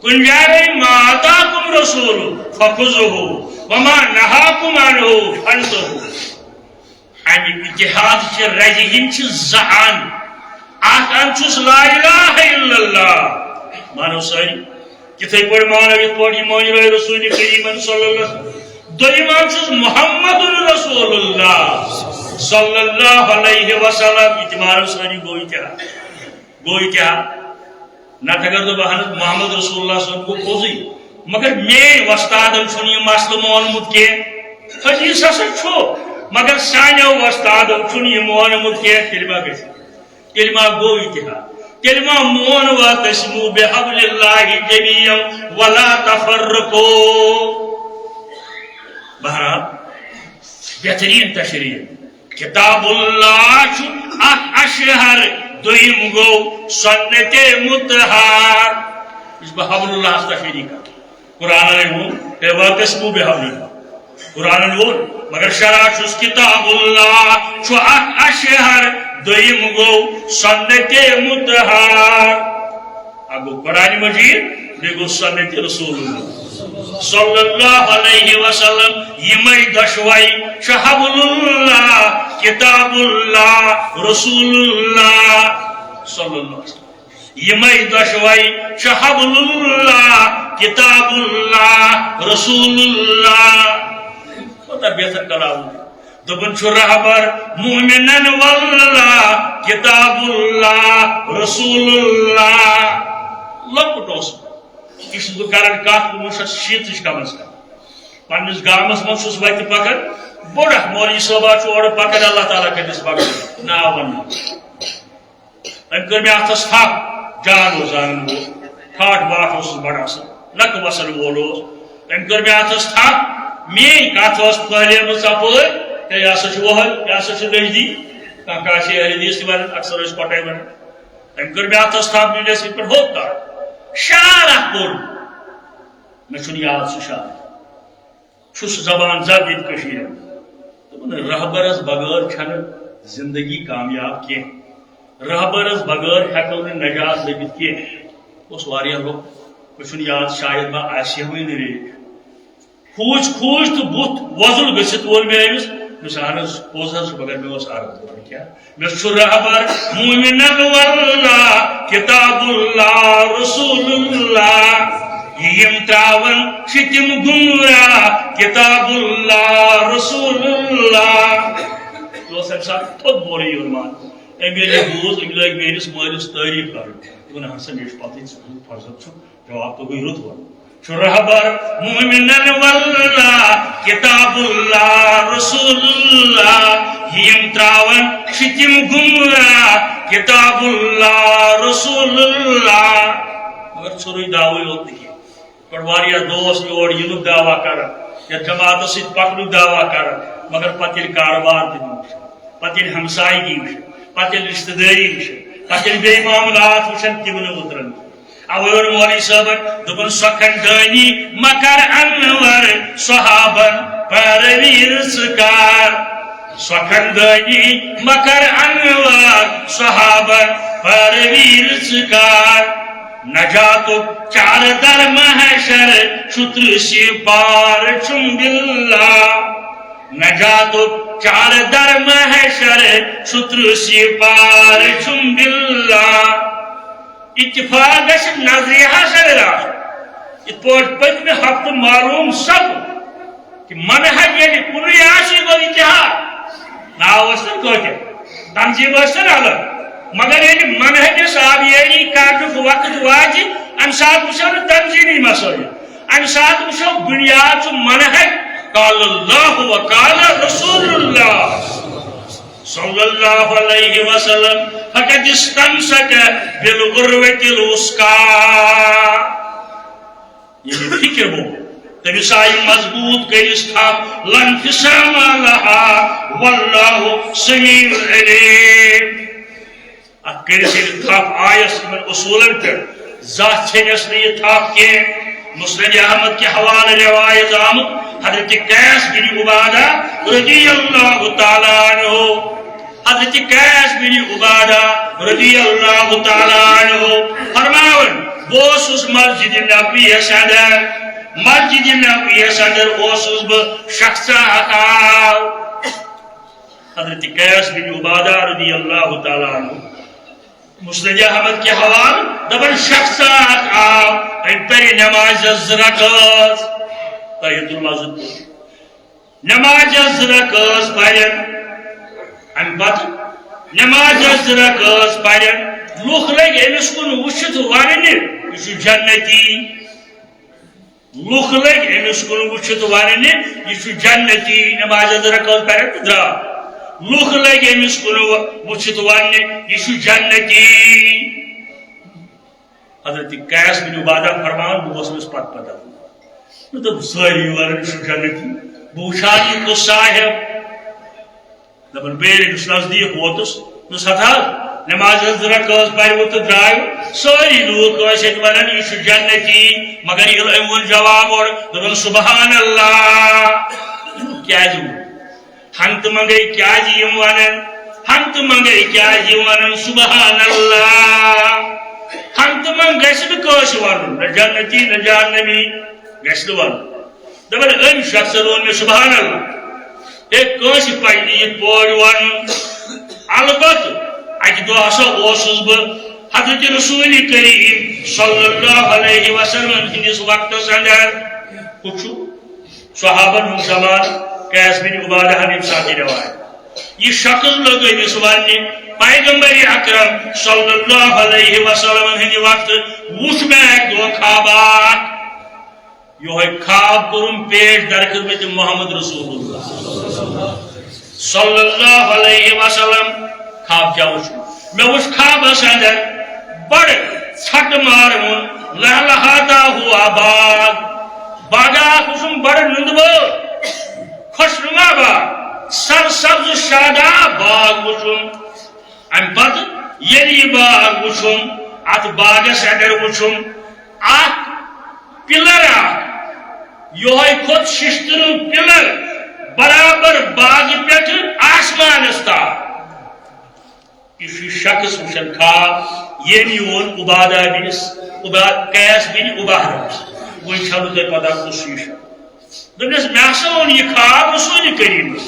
کُنہِ جایہِ وَنہِ، ما آتاکم رسول فخذوہ وما نہاکم عنہ فانتہوا۔ امہِ اتحاد چہِ رزِ ہٕنٛدۍ چھِ زٕ اَن۔ اکھ اَن چھُس لا الہ الا اللہ۔ مانو سٲری۔ تِتھے پٲٹھۍ مانو یِتھ پٲٹھۍ یہِ مٲنۍ رٲے رسول کریمن صلی اللہ علیہ وسلم۔ دوٚیِم اَن چھُس محمد رسول اللہ صلی اللہ علیہ وسلم۔ یہِ تہِ مانو سٲری۔ گوٚو اتحاد۔ گوٚو اتحاد۔ نتہٕ اگر دپہٕ ہن محمد رسول اللہ صٲب گوٚو پوٚزُے، مگر میٲنۍ وۄستادن چھُنہٕ یہِ مسلہٕ مونمُت کینٛہہ۔ حدیث ہسا چھُ، مگر سانیو وۄستادو چھُنہٕ یہِ مونمُت کینٛہہ۔ تیٚلہِ ما گژھِ؟ تیٚلہِ ما گوٚو اتحاد؟ تیٚلہِ ما مون واعتصموا بحبل اللہ جمیعا ولا تفرقوا؟ بہرحال، بہترین تشریح۔ کتاب اللہ چھُ اکھ اشہر، دوٚیِم گوٚو سنت مطہر۔ یُس بہٕ حبل اللہ ہس تشریح کرٕ۔ قرآنن ووٚن، "اے واعتصموا بحبل اللہ۔" قرآنن ووٚن، مگر شرح چھُس کتاب اللہ چھُ اکھ اشہر، دوٚیِم گوٚو سنت مطہر۔ اکھ گوٚو قرآن مجید، بیٚیہِ گوٚو سنت رسول اللہ صلی اللہ علیہ وسلم۔ یِمے دۄشوے چھِ حبل اللہ، کتاب اللہ، رسول اللہ صلی اللہ علیہ وسلم۔ یِمے دۄشوے چھِ حبل اللہ، کتاب اللہ، رسول اللہ۔ کوتاہ بہتر کلام۔ دوٚپُن چھُ رہبر مومنن واللہ، کتاب اللہ، رسول اللہ۔ لۄکُٹ اوس۔ یہِ چھُس بہٕ کران کتھ کُنوُہ شیٚتھ شیٖتٕچ کم از کم۔ پننِس گامس منٛز چھُس وتہِ پکان، بوٚڑ اکھ مولوی صٲبا چھُ اورٕ پکان، اللہ تعالیٰ کٔرِنَس پکان۔ ناو وننہٕ۔ أمۍ کٔر مےٚ اَتھس تھپھ، جان اوس زانن وول، ٹھاٹھ باٹھ اوسُس بڑٕ اَصٕل، نَکھٕ وَسن وول اوس۔ أمۍ کٔر مےٚ اَتھس تھپھ، میٛٲنۍ کَتھ ٲس پھٔہلیمٕژ ژۄپٲرۍ، ہے، یہِ ہسا چھُ وۄہَے، یہِ ہسا چھُ نٔجدی، کانٛہہ کانٛہہ چھِ اہل حدیث تہِ وَنان، اکثر ٲسۍ پَٹَے وَنان۔ أمۍ کٔر مےٚ اَتھس تھپھ، مےٚ ٲسۍ یِتھ پٲٹھۍ ہوٚت کَر، شعر اَکھ پوٚر، مےٚ چھُنہٕ یاد سُہ شعر۔ چھُس زبان زد ییٚتہِ کٔشیٖرِ منٛز۔ دوٚپُن، رہبرس بغٲر چھنہٕ زندگی کامیاب کینٛہہ۔ رہبرس بغٲر ہٮ۪کو نہٕ نجات لٔبِتھ کینٛہہ۔ اوس واریاہ لوٚگ۔ مےٚ چھُنہٕ یاد، شاید ما آسہِ ہا وۄنۍ ریٹ۔ کھوٗژ کھوٗژ تہٕ بُتھ وۄزُل گٔژھِتھ ووٚن مےٚ أمِس، مےٚ دوٚپُس، اہن حظ، پوٚز حظ چھُ، مگر مےٚ اوس عرض، دوٚپُن، کیٛاہ؟ مےٚ چھُ رہبر مومنن واللہ، کتاب اللہ، رسول اللہ۔ یہِ یِم تراون چھِ تِم گمراہ، کتاب اللہ، رسول اللہ۔ یہِ اوس اَمہِ ساتہٕ تھوٚد بولٕے یوت مان۔ أمۍ ییٚلہِ یہِ بوٗز، أمۍ لٲگۍ میٲنِس مٲلِس تعریٖف کرٕنۍ۔ دوٚپُن، اہن سا، مےٚ چھُ پتہٕ ژٕ کیُتھ فرزند چھُکھ، جواب توٚگُے رُت وَنُن۔ چھُ رہبر مومنن واللہ، کتاب اللہ، رسول اللہ۔ یِم تراون چھِ تِم گمراہ، کتاب اللہ، رسول اللہ۔ مگر ژھوٚرُے دعوے یوت نہٕ کینٛہہ۔ پتہٕ واریاہ دوس یور یِنُک دعویٰ کران، یتھ جماعتس سۭتۍ پکنُک دعویٰ کران، مگر پتہٕ ییٚلہِ کارٕبار تہِ وٕچھ، پتہٕ ییٚلہِ ہمسایگی وٕچھ، پتہٕ ییٚلہِ رشتہٕ دٲری وٕچھ، پتہٕ ییٚلہِ بے معاملات وٕچھن، تِم نہٕ اوترن۔ اوے ووٚن مولوی صٲبن، دوٚپُن، سۄ خندٲنی مہ کر انور، صحابن پیروی ژٕ کر۔ سۄ خندٲنی مہ کر انور، صحابن پیروی ژٕ کر۔ نجاتُک چار در محشر چھُ ترٛےٚ سِپار چھُم باللہ۔ نجاتُک چار در محشر چھُ ترٛےٚ سِپار چھُم باللہ۔ اتفاق گژھِ نظریہس اندر آسُن۔ یِتھ پٲٹھۍ پٔتمہِ ہفتہٕ معلوم سپُد کہِ منہج ییٚلہِ کُنُے آسہِ، یہِ گوٚو اتحاد۔ ناو ٲسۍ نہٕ کٲفی، تنظیٖم ٲسۍ نہٕ الگ۔ مگر ییٚلہِ منہجس آبیٲری کرنُک وقت واتہِ، امہِ ساتہٕ وٕچھو نہٕ تنظیٖمی مسٲیل، امہِ ساتہٕ وٕچھو بُنیاد چھُ منہج، قال اللہ و قال رسول اللہ صلی اللہ علیہ وسلم، فقد استمسک بالعروۃ الوثقی۔ ییٚلہِ فکر گوٚو، تٔمِس آیہِ مضبوٗط کٔرِس تھپھ، لا انفصام لہا، واللہ سمیع علیم۔ اتھ کٔرِس ییٚلہِ تھپھ آیس یِمن اصوٗلن پٮ۪ٹھ، زانٛہہ ژھیٚنٮ۪س نہٕ یہِ تھپھ کینٛہہ۔ مسند احمد کے حوالے روایت آمد، حضرت قیس بن عبادہ رضی اللہ تعالیٰ عنہ، حضرت قیس بن عبادہ رضی اللہ تعالیٰ عنہ فرماون، بہٕ اوسُس مسجد نبویس اندر، مسجد نبویس اندر اوسُس بہٕ، شخص اکھ آو۔ حضرت قیس بن عبادہ رضی اللہ تعالیٰ عنہ، مسند احمد کے حوالے، دپان شخص اکھ آو، أمۍ پرِ نماز زٕ رکٲژ، تحیت المسجد۔ نماز زٕ رکٲژ پرن، امہِ پتہٕ نماز زٕ رکٲژ پرن، لُکھ لٔگۍ أمِس کُن وٕچھِتھ وننہِ، یہِ چھُ جنتی۔ لُکھ لٔگۍ أمِس کُن وٕچھِتھ وننہِ، یہِ چھُ جنتی، نماز زٕ رکٲژ پرن تہٕ درٛاو۔ لُکھ لٔگۍ أمِس کُن و-، وٕچھِتھ وننہِ، یہِ چھُ جنتی۔ حضرت قیس بن عبادہ فرماوان، بہٕ اوسُس پتہٕ پتہٕ۔ مےٚ دوٚپ، سٲری ونان، یہِ چھُ جنتی۔ بہٕ وٕچھان یہِ کُس صاحب۔ دپان، بہٕ ییٚلہِ أمِس نزدیٖک ووتُس، دوٚپُس، ہتا، نماز زٕ رکٲژ پرِ وۄنۍ تہٕ درٛاے۔ سٲری لوٗکھ ٲسۍ اَتہِ ونان، یہِ چھُ جنتی۔ مگر ییٚلہِ أمۍ ووٚن جواب اورٕ، دوٚپُن، سبحان اللہ۔ کیٛازِ ووٚن؟ ہنگتہٕ منگے کیٛازِ یِم ونان؟ ہنگتہٕ منگے کیٛازِ یِم ونان؟ سبحان اللہ۔ ہنگتہٕ منگ گژھِ نہٕ کٲنٛسہِ ونُن، نہ جنتی، نہ جہنمی، گژھِ نہٕ ونُن۔ دپان، أمۍ شخصن ووٚن مےٚ، سبحان اللہ۔ ہے، کٲنٛسہِ پزِ نہٕ یِتھ پٲٹھۍ ونُن۔ البتہٕ اکہِ دۄہ ہسا اوسُس بہٕ حضرت رسول کریم صلی اللہ علیہ وسلم ہٕنٛدِس وقتس اندر۔ ہُہ چھُ صحابن ہُنٛد زمانہٕ، قیس بن عبادہ ہن ییٚمہِ ساتہٕ یہِ روایت۔ یہِ شخص لوٚگ أمِس وننہِ، پیغمبر اکرم صلی اللہ علیہ وسلم ہٕنٛدِ وقتہٕ وُچھ مےٚ اکہِ دۄہ خوابہ اکھ۔ یہوے خواب کوٚرُم پیش در خدمت محمد رسول اللہ صلی اللہ علیہ وسلم۔ خواب کیٛاہ وُچھُم؟ مےٚ وُچھ خوابس اندر بڑٕ ژھٹہٕ مارٕ وُن لہلہاتا ہوا باغ۔ باغا اکھ وُچھُم بڑٕ نُندٕ بٲغ، خۄشنُما باغ، سرسبز شاداب باغ وُچھُم۔ امہِ پتہٕ ییٚلہِ یہِ باغ وُچھُم، اتھ باغس اندر وُچھُم اکھ پِلر اکھ، یہوے کھوٚت ششتٕروٗ پِلر برابر باغہٕ پٮ۪ٹھٕ آسمانس تام۔ یہِ چھُ یہِ شخص وٕچھان خواب، ییٚمۍ یہِ ووٚن عبادہ بن س-، عبا-، قیس بن عبادہ۔ وۄنۍ چھَنہٕ تۄہہِ پتہ کُس چھُ یہِ شخص۔ دوٚپنَس، مےٚ ہسا ووٚن یہِ خواب رسول کریٖمَس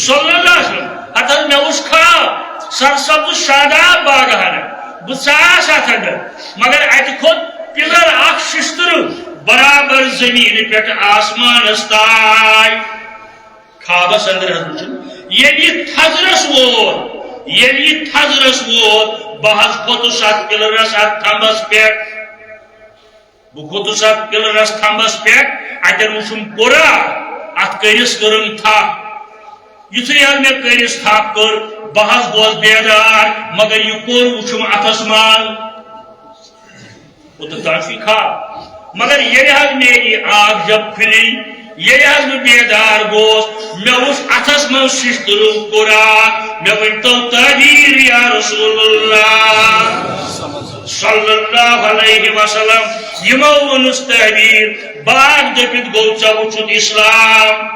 صلی اللہ علیہ وسلم۔ ہتہٕ حظ مےٚ وُچھ خواب، سرسبز شاداب باغ ہنا، بہٕ ژاس اتھ اندر، مگر اتہِ کھوٚت پِلر اکھ ششتٕروٗ برابر زمین پٮ۪ٹھ آسمانس تام۔ خوابس اندر حظ وُچھُن، ییٚلہِ یہِ تھزرس ووت، ییٚلہِ یہِ تھزرس ووت، بہٕ حظ کھوٚتُس اتھ پِلرس، اتھ تھمبس پٮ۪ٹھ۔ بہٕ کھوٚتُس اتھ پِلرس تھمبس پٮ۪ٹھ، اتٮ۪ن وُچھُم کُرا، اتھ کٔرِس کٔرٕم تھپھ۔ یُتھُے حظ مےٚ کٔرِس تھپھ کٔر، بہٕ حظ گوس بیدار، مگر یہِ کوٚر وُچھُم اتھس منٛز۔ اوٚتَتھ تام چھُ یہِ خواب۔ مگر ییٚلہِ حظ مےٚ یہِ آنکھ جب کھُلی، ییٚلہِ حظ بہٕ بیدار گوس، مےٚ وُچھ اَتھَس منٛز شِشتٕروٗ قرآن۔ مےٚ ؤنۍ تو تعبیٖر یا رسول اللہ صلی اللہ علیہ وسلم۔ یِمو ووٚنُس تعبیٖر، باغ دٔپِتھ گوٚو ژےٚ وُچھُتھ اِسلام،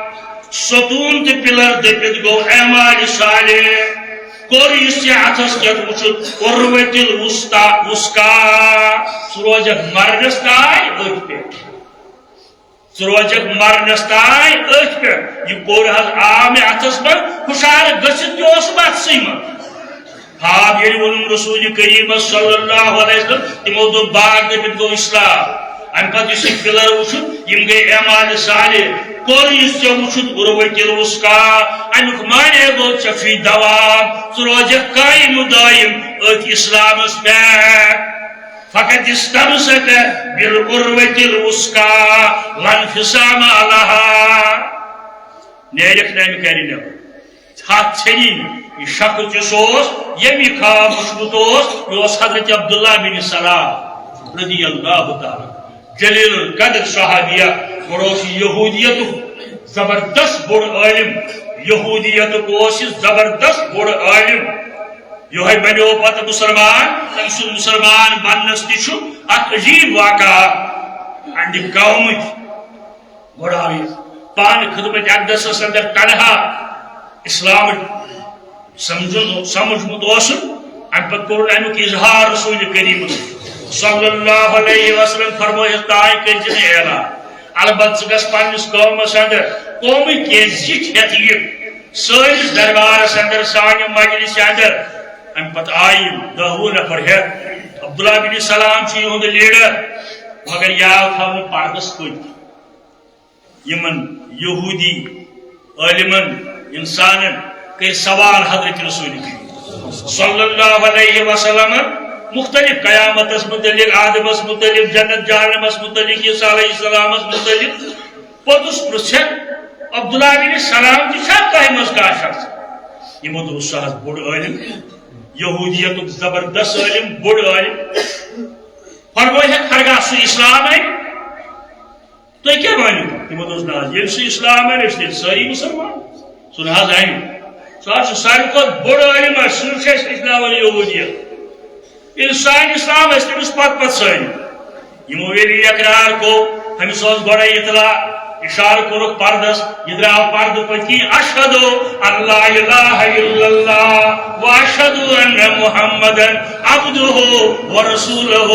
ستوٗن تہٕ پِلر دٔپِتھ گوٚو اعمال صالح۔ کوٚر یُس ژےٚ اَتھَس کٮ۪تھ وُچھُتھ عروۃ الوثقی، وثقی، سُہ روزٮ۪کھ مرنَس تام أتھۍ پٮ۪ٹھ۔ ژٕ روزکھ مرنس تام أتھۍ پٮ۪ٹھ۔ یہِ کوٚر حظ، آو مےٚ اتھس منٛز، ہُشار گٔژھِتھ تہِ اوسُم اتھسٕے منٛز۔ خواب ییٚلہِ ووٚنُم رسول کریٖمس صلی اللہ علیہ وسلم، تِمو دوٚپ، باغ دٔپِتھ گوٚو اسلام۔ امہِ پتہٕ یُس یہِ پِلر وُچھُتھ، یِم گٔے اعمال صالح۔ کوٚر یُس ژےٚ وُچھُتھ عروۃ الوثقی، امیُک معنی گوٚو، ژےٚ چھُے دوام، ژٕ روزکھ قائم و دائم أتھۍ اسلامس پٮ۪ٹھ۔ فقد استمسک بالعروۃ الوثقی لا انفصام لها۔ نیرکھ نہٕ امہِ گرِ نٮ۪بر۔ ژھٹھ ژھیٚنی نہٕ۔ یہِ شخص یُس اوس، ییٚمۍ یہِ خواب وُچھمُت اوس، یہِ اوس حضرت عبداللہ بن سلام رضی اللہ تعالیٰ، جلیل القدر صحابیہ۔ گۄڈٕ اوس یہِ یہودیتُک زبردست بوٚڑ عٲلم، یہودیتُک اوس یہِ زبردست بوٚڑ عٲلم۔ یہوے بنیو پتہٕ مسلمان۔ تٔمۍ سُنٛد مسلمان بننس تہِ چھُ اکھ عجیب واقعہ۔ اہندِ قومٕکۍ گۄڈٕ آو یہِ پانہٕ خدمت اقدسس اندر تنہا اسلام سمجھن سمجھمُت اوسُن، امہِ پتہٕ کوٚرُن امیُک اظہار رسول کریم صلی اللہ علیہ وسلم فرمٲیِتھ تانۍ کٔرۍ زِ نہٕ اعلان۔ البتہ ژٕ گژھ پننِس قومس اندر قومٕکۍ کینٛہہ زِٹھۍ ہٮ۪تھ یِکھ سٲنِس دربارس اندر، سانہِ مجلسہِ اندر۔ امہِ پتہٕ آیہِ یِم دہ وُہ نفر ہٮ۪تھ۔ عبداللہ بن سلام چھُ یِہُنٛد لیڈر، مگر یاد تھاونہٕ پردس پٔتۍ یِمن یہودی عٲلمن، انسانن کٔرۍ سوال حضرت رسول کریم صلی اللہ علیہ وسلم مختلف قیامتس متعلق، آدمس متعلق، جنت جہنمس متعلق، عیسیٰ علیہ السلامس متعلق۔ پوٚتُس پرٛژھن عبداللہ بن سلام تہِ چھا تۄہہِ منٛز کانٛہہ شخص؟ یِمو دوٚپ، سُہ حظ بوٚڑ عٲلم، یہودیتُک زبردست عٲلم، بوٚڑ عٲلم۔ فرمٲے ہے، ہرگاہ سُہ اسلام انہِ، تُہۍ کیٛاہ مٲنِو؟ تِمو دوٚپُس، نہ حظ، ییٚلہِ سُہ اسلام انہِ، أسۍ چھِ تیٚلہِ سٲری مُسلمان۔ سُہ نہ حظ انہِ۔ سُہ حظ چھُ ساروی کھۄتہٕ بوٚڑ عٲلم، اَسہِ سُہ چھُ اَسہِ ہیٚچھناوان یہودیت۔ ییٚلہِ سُہ انہِ اسلام، أسۍ تٔمِس پتہٕ پتہٕ سٲری۔ یِمو ییٚلہِ یہِ اقرار کوٚر، أمِس اوس گۄڈَے اطلاع، اشارٕ کوٚرُکھ پردس، یہِ درٛاو پردٕ پٔتۍ کِنۍ، اشہد ان لا الہ الا اللہ و اشہد ان محمدا عبدہ و رسولہ،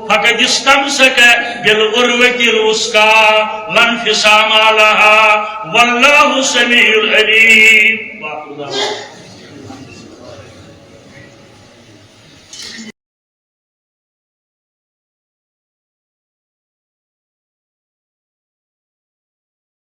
فقد استمسک بالعروۃ الوثقی لا انفصام لہا، واللہ سمیع علیم۔